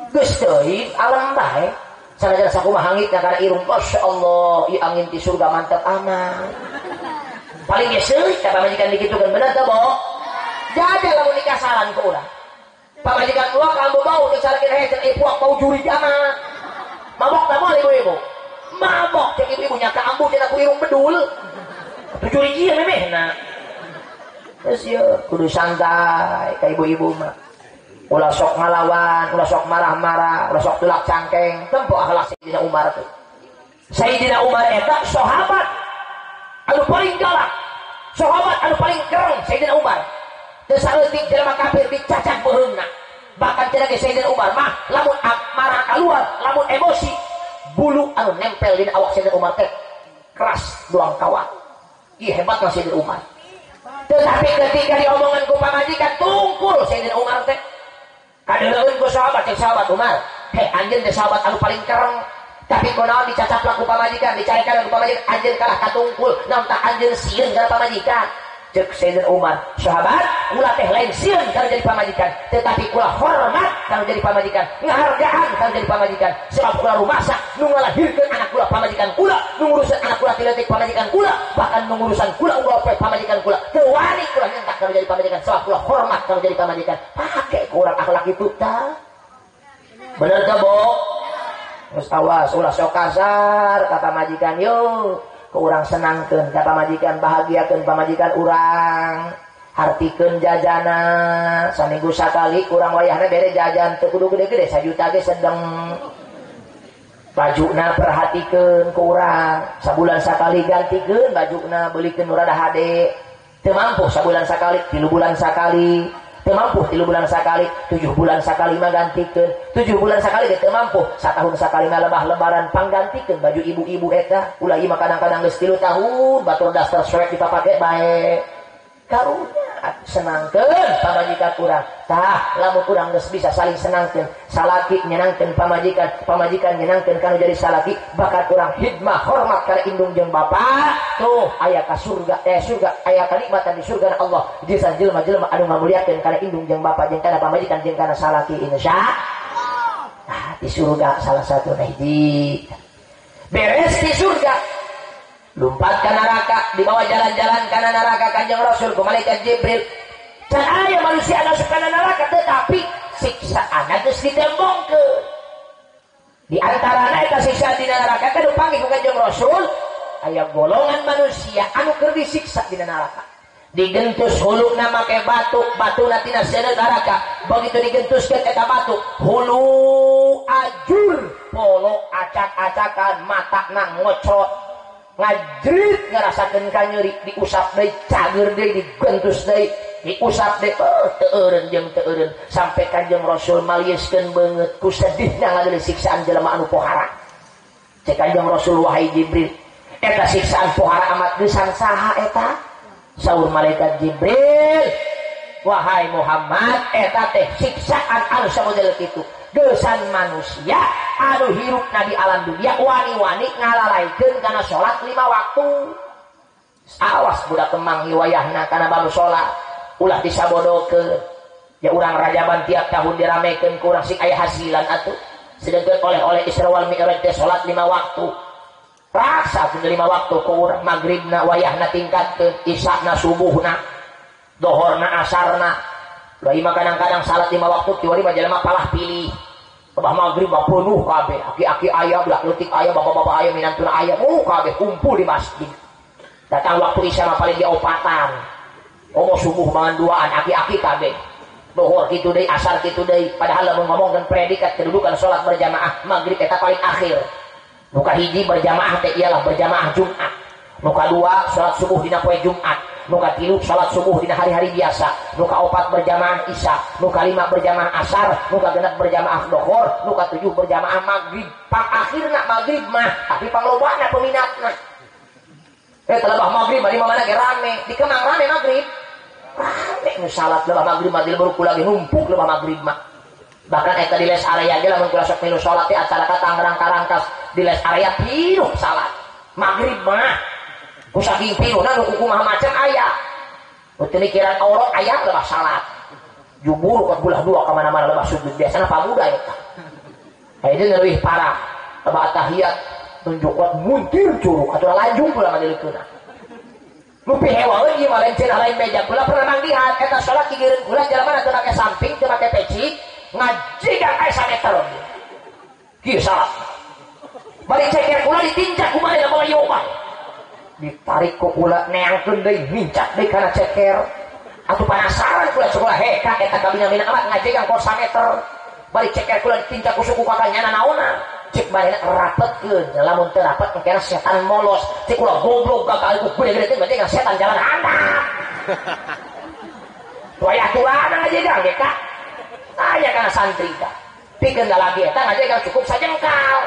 Geus teuing alem bae. Sanajan sakuma hangitna kana irung, masyaallah, ieu angin ti surga mantep amat. Paling ge seurik ka pamajikan dikitukeun, bener teu, Bo? Jadi lamun dikasaran ke urang. Pamajikan uang kamu bau teu salaki heh jeung ipuak bau jurig amat. Mabok tah moal ibu-ibu? Mabok cek ibu-ibu nya ka ambu cenah ku irung bedul. Atuh jurig ieu memehna. Geus ieu kudu santai ka ibu-ibu mah. Ulah sok ngalawan, ulah sok marah-marah, ulah sok tulak cangkeng. Tempo akhlak Sayyidina Umar tuh. Sayyidina Umar eta sahabat anu paling galak. Sahabat anu paling kereng Sayyidina Umar. Teu saeutik jelema kafir dicacak beureumna. Bahkan cenah ge Sayyidina Umar mah lamun marah keluar, lamun emosi, bulu anu nempel dina awak Sayyidina Umar teh keras duang kawat. Ih hebatna Sayyidina Umar. Tetapi ketika diomongan ku pamajikan tungkul Sayyidina Umar teh. Kadeuleueun ku sahabat, cek sahabat Umar, heh anjeun teh sahabat anu paling kereng. Tapi kunaon dicacap ku pamajikan, dicarekan ku pamajikan, anjeun kalah katungkul, naon tah anjeun sieun kana pamajikan. Cek Sayyidina Umar, sahabat, kula teh lain sieun kalau jadi pamajikan, tetapi kula hormat kalau jadi pamajikan, ngahargaan kalau jadi pamajikan. Sebab kula rumasa nu ngalahirkeun anak kula pamajikan kula, nu ngurusan anak kula ti leutik pamajikan kula, bahkan nu ngurusan kula unggal poe pamajikan kula. Teu wani kula nyentak kalau jadi pamajikan, sebab kula hormat kalau jadi pamajikan. Pake ku urang akhlak itu tah. Bener teh, Bo? Geus awas ulah sok kasar ka pamajikan yo. Ke urang senangkeun ka pamajikan, bahagiakeun pamajikan urang, hartikeun jajana saminggu sakali urang wayahna bere jajan teu kudu gede-gede sajuta ge sedeng. Bajuna perhatikeun ku urang, sabulan sakali gantikeun bajuna, beulikeun nu rada hade. Teu mampu sabulan sakali, 3 bulan sakali. Teu mampu 3 bulan sakali, 7 bulan sakali mah gantikeun. 7 bulan sakali ge teu mampu, satahun sakali mah lebah lebaran panggantikeun baju ibu-ibu eta. Ulah ieu mah kadang-kadang geus 3 tahun batur daster soek dipapake bae. Karunya senangkeun pamajikan urang. Tah lamun urang geus bisa saling senangkeun, salaki nyenangkeun pamajikan, pamajikan nyenangkeun kanu jadi salaki, bakat urang hidmah hormat kana indung jeung bapa, tuh aya ka surga, surga aya kanikmatan di surga Allah. Jisan jelema-jelema anu ngamuliakeun kana indung jeung bapa jeung kana pamajikan jeung kana salaki insya Allah. Nah, di surga salah satu hiji. Beres di surga lompat ke neraka, dibawa jalan-jalan ke neraka Kanjeng Rasul ku malaikat Jibril. Can aya manusia masuk ke neraka tetapi siksaan geus ditembongkeun. Di antarana eta siksa di neraka kan panggih ku Kanjeng Rasul aya golongan manusia anu keur disiksa di neraka. Digentus huluna make batu, batuna tina seuneu neraka. Begitu digentuskeun eta batu, hulu ajur, polo acak-acakan, matana ngocrot. Ngajrit ngerasakeun kanyeri, diusap deui, cager deui, digentus deui, diusap deui, teu eureun jeung teu eureun sampai Kanjeng Rasul malieskeun beungeut ku sedihna ngadeuleu siksaan jelema anu pohara. Cek Kanjeng Rasul, wahai Jibril, eta siksaan pohara amat geusan saha eta? Saur malaikat Jibril, wahai Muhammad, eta teh siksaan anu samodel kitu. Geusan manusia anu hirup di alam dunia wani-wani ngalalaikeun kana salat 5 waktu. Awas budak kemang wayahna kana baru salat, ulah disabodokeun. Ya urang rajaban tiap tahun diramekeun ku urang sing aya hasilan atuh. Sedengkeun oleh-oleh Isra wal Mi'raj teh salat 5 waktu. Raksa 5 waktu ku urang, magribna wayahna tingkatkeun, isana subuhna, dohorna asarna. Lah ieu mah kadang-kadang salat 5 waktu kiwari mah jelema palah pilih. Abah maghrib mah penuh kabeh, aki-aki aya, budak leutik aya, bapak-bapak aya, minantuna aya, kabeh kumpul di masjid. Datang waktu isya mah paling diopatan. Omo subuh mangan duaan, aki-aki kabeh. Dohor kitu deui, asar kitu deui. Padahal lamun ngomongkeun predikat kedudukan salat berjamaah, maghrib eta paling akhir. Nu kahiji berjamaah teh ialah berjamaah Jumat. Nu kadua salat subuh dina poe Jumat. Nu katilu salat subuh dina hari-hari biasa, nu kaopat berjamaah isya, nu kalima berjamaah asar, nu kagenep berjamaah dohor, nu katujuh berjamaah maghrib. Pang akhirna maghrib mah, tapi panglobana peminatna. Telebah maghrib mah di mana ge rame, di Kemang rame maghrib. Rame nu salat lebah maghrib mah dilebur kula ge numpuk lebah maghrib mah. Bahkan eta di les area ge lamun kula sok milu salat teh acara ka Tangerang Karangkas di les area pinuh salat. Maghrib mah ku saking pinuhna nu kumaha macam aya. Nu teu mikiran aurat aya lebah salat. Jubur ka bulah dua ka mana-mana lebah sujud biasana pamuda eta. Ayeuna leuwih parah. Lebah tahiyat tunjuk kuat muntir curug atuh lanjung pula madilikeuna. Nu pihewaeun ieu mah lain cenah lain meja kula pernah manggihan eta salat gigireun kula jalma teu make samping teu make peci ngajigang aya sameter. Kieu salat. Bari ceker kula ditincak kumaha da bawa ieu mah. Ditarik ku kula neangkeun deui mincak deui kana ceker. Atuh penasaran kula sekolah heka eta kabina-bina amat ngajegang kos sameter. Bari ceker kula ditincak ku suku kakak nyana naonan. Cek barena rapetkeun, lamun teu rapet engkena setan molos. Cek kula goblok kakak ku gede-gede teh ngajegang setan jalan handap. Wayah tulana ngajegang ge ka. Aya kana santri ka. Pikeun lalaki eta ngajegang cukup sajengkal.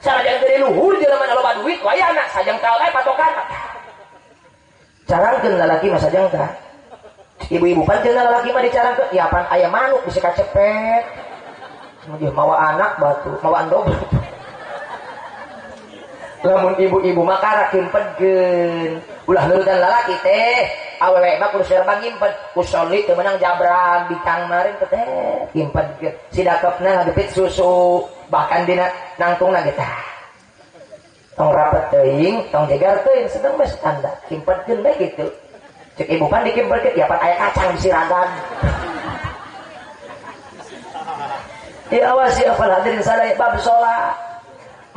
Sanajan gede luhur jelema loba duit wayahna sajengkal eh patokan. Carangkeun lalaki mah sajengkal. Ibu-ibu pan cenah lalaki mah dicarangkeun, ya pan aya manuk bisa kacepet. Dia mawa anak batu, mawa andog. Lamun ibu-ibu mah karak kimpedkeun. Ulah nurutan lalaki teh, awewe mah kudu serba ngimpen. Ku soli teu meunang jabran bikang marin teh kimpedkeun. Si dakepna ngagepit susu, bahkan dina nangtungna ge tah. Tong rapet teuing, tong jegar teuing, sedeng we standar. Kimpedkeun bae kitu. Cek ibu pan dikimpedkeun, ya pan aya kacang di siragan. Ya awas ya fal hadirin sadaya bab salat.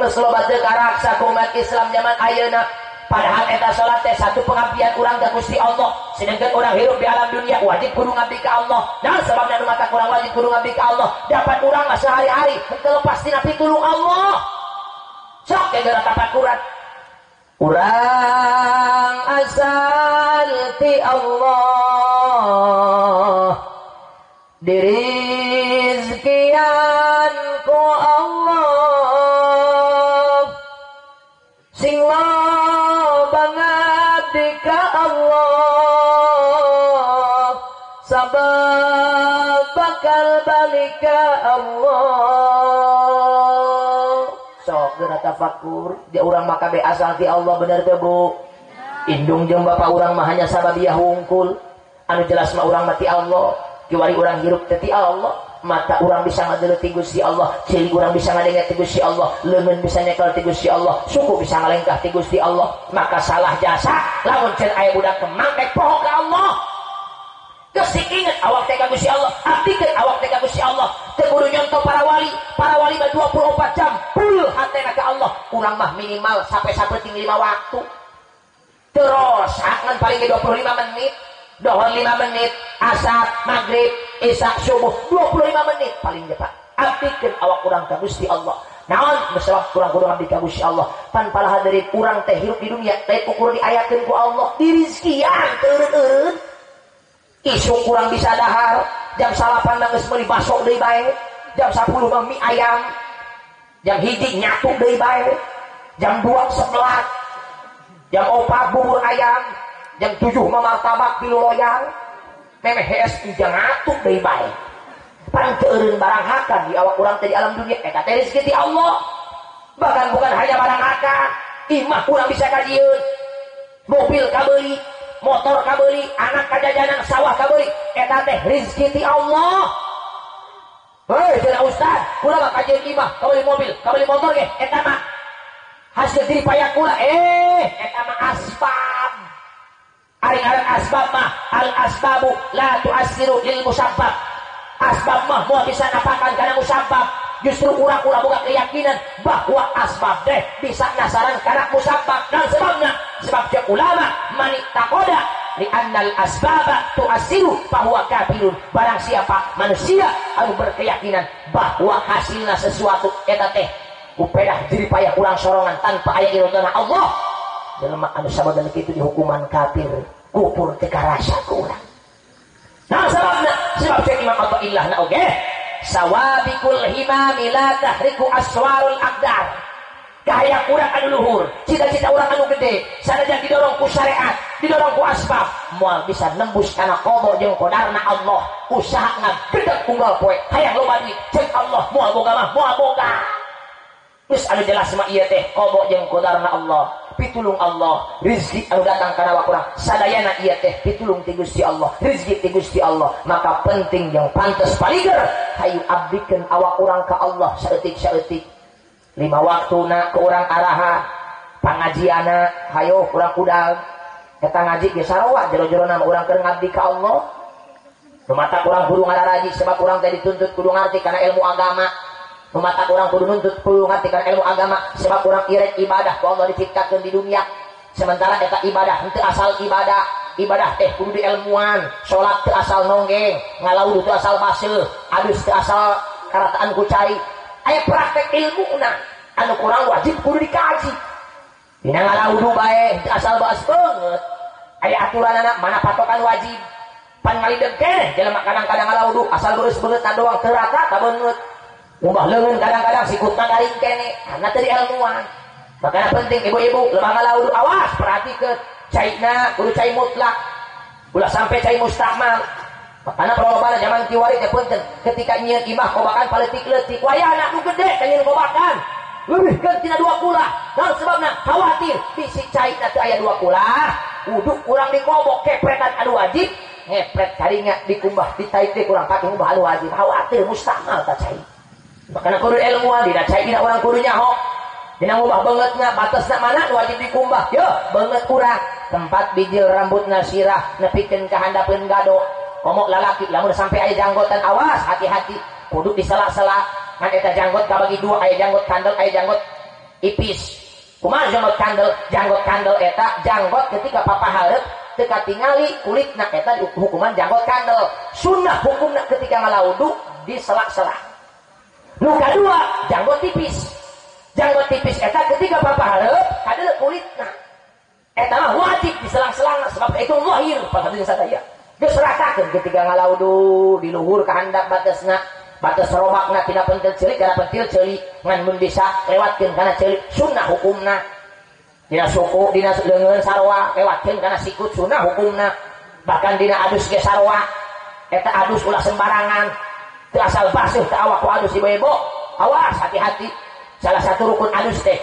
Geus loba teu karaksa ku umat Islam zaman ayeuna. Padahal eta salat teh satu pengabdian urang ka Gusti Allah. Sedengkeun urang hirup di alam dunia wajib kudu ngabdi ka Allah. Dan sababna nu mata kurang wajib kudu ngabdi ka Allah. Dapat urang mah sehari-hari henteu lepas tina pitulung Allah. Sok ge geura tafakuran. Urang asal ti Allah dirizkian ku Allah sing loba ngabdi ka Allah sabab bakal balik ka Allah. Sok geura tafakur dia urang mah kabeh asal ti Allah bener teu Bu? Indung jeung bapa urang mah hanya sababiah hungkul. Anu jelas mah urang mah ti Allah. Kiwari urang hirup teh ti Allah, mata urang bisa ngadeuleu ti Gusti Allah, ceuli urang bisa ngadenge ti Gusti Allah, leungeun bisa nyekel ti Gusti Allah, suku bisa ngalengkah ti Gusti Allah. Maka salah jasa lamun cenah aya budak kemang rek poho ka Allah. Geus diinget awak teh ka Gusti Allah, abdikeun awak teh ka Gusti Allah. Teu kudu nyontoh para wali mah 24 jam full hatena ka Allah. Urang mah minimal sampai-sampai tinggi 5 waktu. Terus ngan paling ge 25 menit. Dohor 5 menit, asar, maghrib, isya, subuh 25 menit paling cepat. Abdikeun awak urang ka Gusti Allah. Naon sebab urang kudu abdi ka Gusti Allah. Pan para hadirin urang teh hirup di dunia teh ukur diayakeun ku Allah, dirizkian teu eureun-eureun. Isuk kurang bisa dahar, jam 9 mah geus meuli baso deui bae, jam 10 mah mie ayam, jam 1 nyatu deui bae, jam 2 seblak, jam 4 bubur ayam, jam 7 mah martabak tilu loyang, memeh hees ngatuk deui bae. Parang teu eureun barang hakan di awak urang teh di alam dunia eta teh rezeki ti Allah. Bahkan bukan hanya barang hakan, imah urang bisa kajieun, mobil kabeuli, motor kabeuli, anak kajajanan, sawah kabeuli, eta teh rezeki ti Allah. Hei, cenah ustaz, kula mah kajeun imah, kabeuli mobil, kabeuli motor ge, eta mah hasil jerih payah kula. Eta mah asbab. Ari-ari asbab mah al asbabu la tu'assiru lil musabbab. Asbab mah moal bisa napakan kana musabbab. Justru urang-urang boga keyakinan bahwa asbab teh bisa nasaran kana musabbab. Dan sebabna sebab cek ulama mani takoda li annal asbaba tu'assiru bahwa kafirun. Barang siapa manusia anu berkeyakinan bahwa hasilna sesuatu eta teh kupedah jerih payah urang sorongan tanpa aya irodana Allah, jelema anu sabada kitu dihukuman kafir, kufur teu karasa ku urang. Nah sababna sebab cek Imam Athaillah na oge sawabikul himami la tahriku aswarul aqdar. Kahayang urang anu luhur, cita-cita urang anu gede, sanajan didorong ku syariat, didorong ku asbab, moal bisa nembus kana qada jeung qadarna Allah. Usaha ngagedeg unggal poe, hayang loba duit, ceuk Allah moal boga mah moal boga. Geus anu jelas mah ieu teh qada jeung qadarna Allah, pitulung Allah, rezeki anu datang kana awak urang sadayana ieu teh pitulung ti Gusti Allah, rezeki ti Gusti Allah. Maka penting jeung pantes paliger hayu abdikeun awak urang ka Allah saeutik-saeutik. 5 waktuna ke urang araha, pangajiana hayo urang udag. Eta ngaji ge sarua jero-jerona mah urang keur ngabdi ka Allah. Nu matak urang kudu ngararaji sebab urang teh dituntut kudu ngarti kana ilmu agama. Nu matak urang kudu nuntut kudu ngarti kana ilmu agama sebab urang irek ibadah ku Allah diciptakeun di dunia. Sementara eta ibadah henteu asal ibadah. Ibadah teh kudu diilmuan. Salat teu asal nonggeng, ngalaudu teu asal baseuh, adus teu asal karataan ku cai. Aya praktek ilmuna anu kurang wajib kudu dikaji. Dina ngalaudu bae teu asal baas beungeut. Aya aturanana mana patokan wajib. Pan ngalideg keneh jelema kadang-kadang ngalaudu asal beus beungeut doang teu rata ka beungeut. Ngumbah leungeun kadang-kadang sikutna garing keneh karena teu diilmuan. Makanya penting ibu-ibu lemah ngalaudu awas perhatikeun caina kudu cai mutlak. Ulah sampai cai mustakmal. Makana prolobana zaman kiwari teh punten ketika nyieun imah kobakan paletik-leutik wayahna nu gede teh nyieun kobakan leuwihkeun tina 2 kulah. Naon sebabna? Khawatir bisi caina teu aya 2 kulah, wudu urang dikobok kepretan anu wajib, ngepret caringa dikumbah ditaik teh kurang pake ngumbah anu wajib, khawatir mustakmal ta cai. Makana kudu ilmuan dina cai dina urang kudu nyaho. Dina ngubah beungeutna batasna mana nu wajib dikumbah? Yo beungeut urang tempat bijil rambutna sirah nepikeun ka handapeun gado. Komo lalaki lamun sampai aya janggotan awas hati-hati kudu disela-sela. Ngan eta janggot kabagi 2, aya janggot kandel aya janggot ipis. Kumaha janggot kandel? Janggot kandel eta janggot ketika papa hareup teu katingali kulitna eta hukuman janggot kandel. Sunnah hukumna ketika ngalaudu disela-sela. Nu kadua janggot tipis. Janggut tipis eta ketika papahareup kadeuleu kulitna. Eta mah wajib diselang-selang sebab itu zahir pada sadaya. Geus ratakeun ketika ngalaudu di luhur ka handap batesna, batas robakna tina pentil ceuli kana pentil ceuli ngan mun bisa lewatkeun kana ceuli sunnah hukumna. Dina suku, dina leungeun sarua lewatkeun kana sikut sunnah hukumna. Bahkan dina adus ge sarua. Eta adus ulah sembarangan. Teu asal basuh teu awak ku adus ibu-ibu. Awas hati-hati. Salah satu rukun adus teh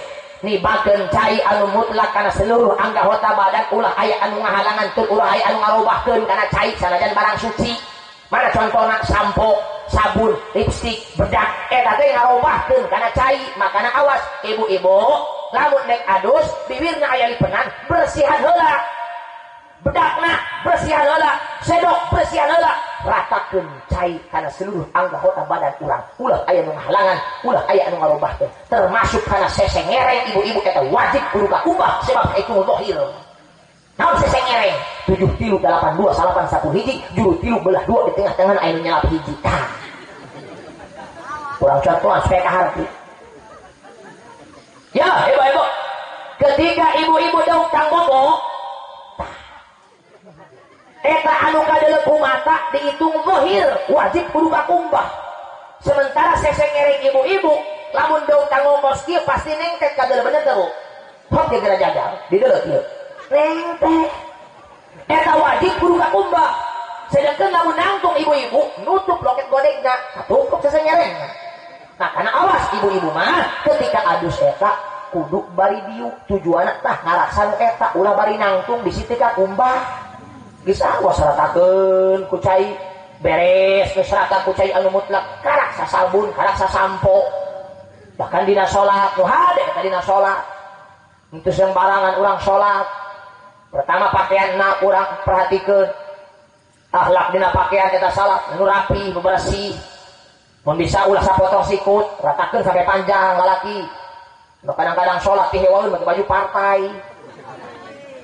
nibakeun cai anu mutlak kana seluruh anggota badan ulah aya anu ngahalangan tur ulah aya anu ngarobahkeun kana cai sanajan barang suci. Mana contohna sampo, sabun, lipstik, bedak eta teh ngarobahkeun kana cai. Makana awas ibu-ibu lamun nek adus bibirna aya lipenan bersihan heula. Bedakna bersihan heula, sedok bersihan heula, ratakeun cai kana seluruh anggota badan urang. Ulah aya nu ngahalangan, ulah aya anu ngarobahkeun. Termasuk kana sesengereng ibu-ibu eta wajib kudu kakumbah sebab itu zahir. Naon sesengereng? 7 3 8 2 9 1 hiji, juru 3 belah 2 di tengah-tengah aya nu nyalap hiji. Tah. Urang contohan supaya kaharti. Ya, ibu-ibu. Ketika ibu-ibu dauk tanggobo, eta anu kadeuleu ku mata dihitung zahir wajib kudu kakumbah. Sementara sesengereng ibu-ibu lamun dauk tanggobo kieu pasti nengket kadeuleu bener teu? Hok ge geura jajal, dideuleu kieu. Nengket. Eta wajib kudu kakumbah. Sedangkan lamun nangtung ibu-ibu nutup loket godegna, katutup sesengerengna. Nah, karena awas ibu-ibu mah ketika adus eta kudu bari diuk tujuanna tah ngaraksan eta ulah bari nangtung bisi teu kakumbah. Geus awas ratakeun ku cai beres geus rata ku cai anu mutlak karak sasabun karak sasampo. Bahkan dina salat nu hade eta dina salat henteu sembarangan urang salat. Pertama pakaianna urang perhatikeun akhlak dina pakaian eta salat nu rapi bersih. Mun bisa ulah sapotong sikut ratakeun sampai panjang lalaki. Kadang-kadang salat dihewaeun make baju partai.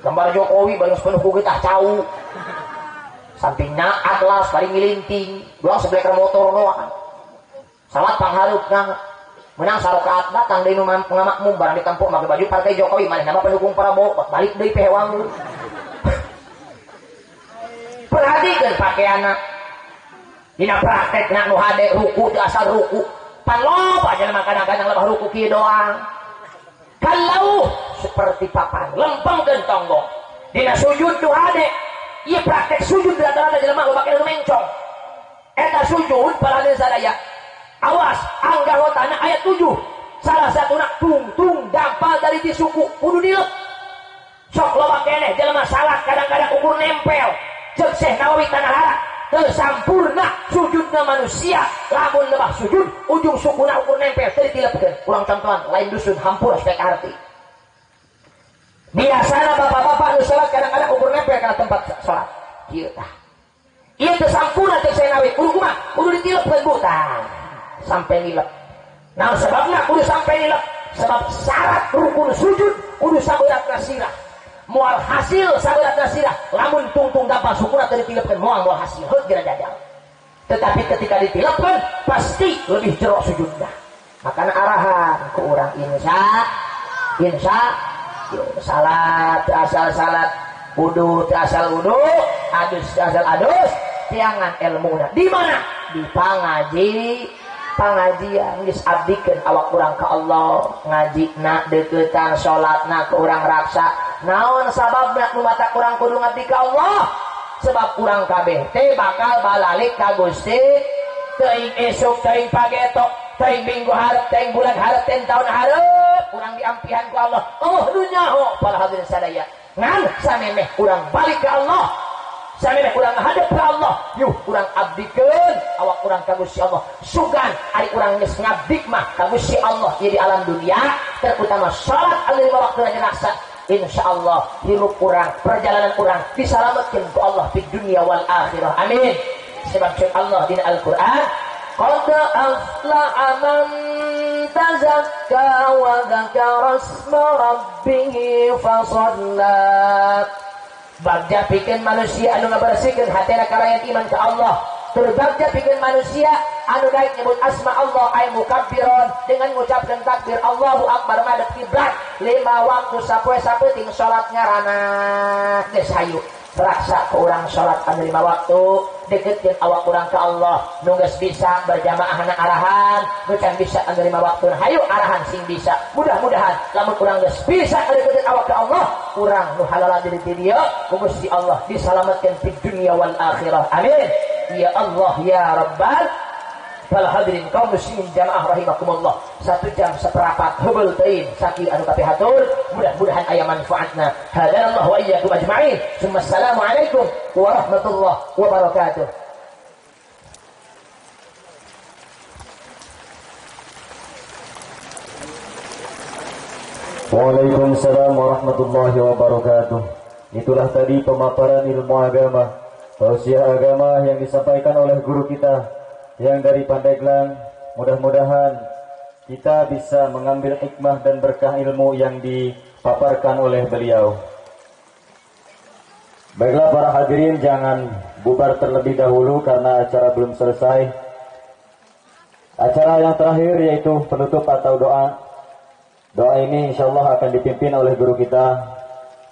Gambar Jokowi bari penuh ku getah cau. Sampingna atlas bari ngilinting, doang sebeleker motor doang. Salat panghareupna menang sarokaat datang deui nu ngamakmum barang ditempok make baju partai Jokowi manehna mah pendukung Prabowo balik deui pehewang. Perhatikeun pakaianna. Dina praktekna nu hade ruku teu asal ruku. Pan loba jelema kadang-kadang lebah ruku kieu doang. Kalau seperti papan lempengkeun tonggong. Dina sujud nu hade ieu praktek sujud rata-rata jelema loba keneh nu mencong. Eta sujud para sadaya. Awas anggotana ayat 7. Salah satuna tungtung dampal dari di suku kudu dilep. Sok loba keneh jelema salat kadang-kadang ukur nempel. Ceuk Syekh Nawawi Tanah Larat teu sampurna sujudna manusia lamun lebah sujud ujung sukuna ukur nempel teu ditilepkeun. Urang contohan lain dusun hampura supaya kaharti. Biasana bapak-bapak nu salat kadang-kadang ukur nempel kana tempat salat. Kieu tah. Ieu teu sampurna teh Syekh Nawawi kudu kumaha? Kudu ditilepkeun bu tah. Sampai nilep. Nah sebabna kudu sampai nilep sebab syarat rukun sujud kudu sabeuratna sirah. Moal hasil sabeuratna sirah lamun tungtung dampal sukuna teu ditilepkeun moal moal hasil heut geura jajal. Tetapi ketika ditilepkeun pasti lebih jerok sujudna. Makana arahan ku urang insya salat asal salat, wudu asal wudu, adus asal adus, tiangan ilmuna. Di mana? Di pengajian geus abdikeun awak urang ka Allah, ngajina deuketan salatna ke urang raksa. Naon sababna nu mata urang kudu ngabdi ka Allah? Sebab urang kabeh teh bakal balalik ka Gusti teuing esuk teuing pagetok teuing minggu hareup teuing bulan hareup teuing taun hareup urang diampihan ku Allah. Oh nu nyaho para hadirin sadaya. Ngan samemeh urang balik ka Allah, samemeh urang hadap ka Allah, yuh urang abdikeun awak urang ka Gusti Allah. Sugan ari urang geus ngabdi mah ka Gusti Allah ieu di alam dunia, terutama salat anu lima waktu raksa. Insyaallah hirup urang, perjalanan urang disalametkeun ku Allah di dunia wal akhirah. Amin. Sebab cek Allah dina Al-Qur'an, qad aflaha man tazakka wa dzakara asma rabbih fa shalla. Bagja pikeun manusia anu ngabersihkeun hatena kalayan iman ka Allah, Berbagja bikin manusia anu daek nyebut asma Allah ay mukabbiron dengan ngucapkeun takbir Allahu Akbar madep kiblat 5 waktu sapoe sapeuting salat ngarana geus hayu raksa ke urang salat anu 5 waktu deketkeun awak urang ka Allah nu geus bisa berjamaah na arahan nu can bisa anu 5 waktu hayu arahan sing bisa mudah-mudahan lamun urang geus bisa ngadeukeutin awak ka Allah urang nu halal diri ti dieu ku Gusti Allah disalametkeun di dunia wal akhirah amin ya Allah ya Rabbal fal hadirin kaum muslimin jamaah rahimakumullah 1 jam seperempat hubul teuing sakieu anu kapihatur mudah-mudahan aya manfaatna hadanallahu wa iyyakum ajma'in summa assalamu alaikum warahmatullahi wabarakatuh. Waalaikumsalam warahmatullahi wabarakatuh. Itulah tadi pemaparan ilmu agama, tausiah agama yang disampaikan oleh guru kita yang dari Pandeglang. Mudah-mudahan kita bisa mengambil hikmah dan berkah ilmu yang dipaparkan oleh beliau. Baiklah para hadirin, jangan bubar terlebih dahulu karena acara belum selesai. Acara yang terakhir yaitu penutup atau doa. Doa ini insyaallah akan dipimpin oleh guru kita.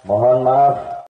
Mohon maaf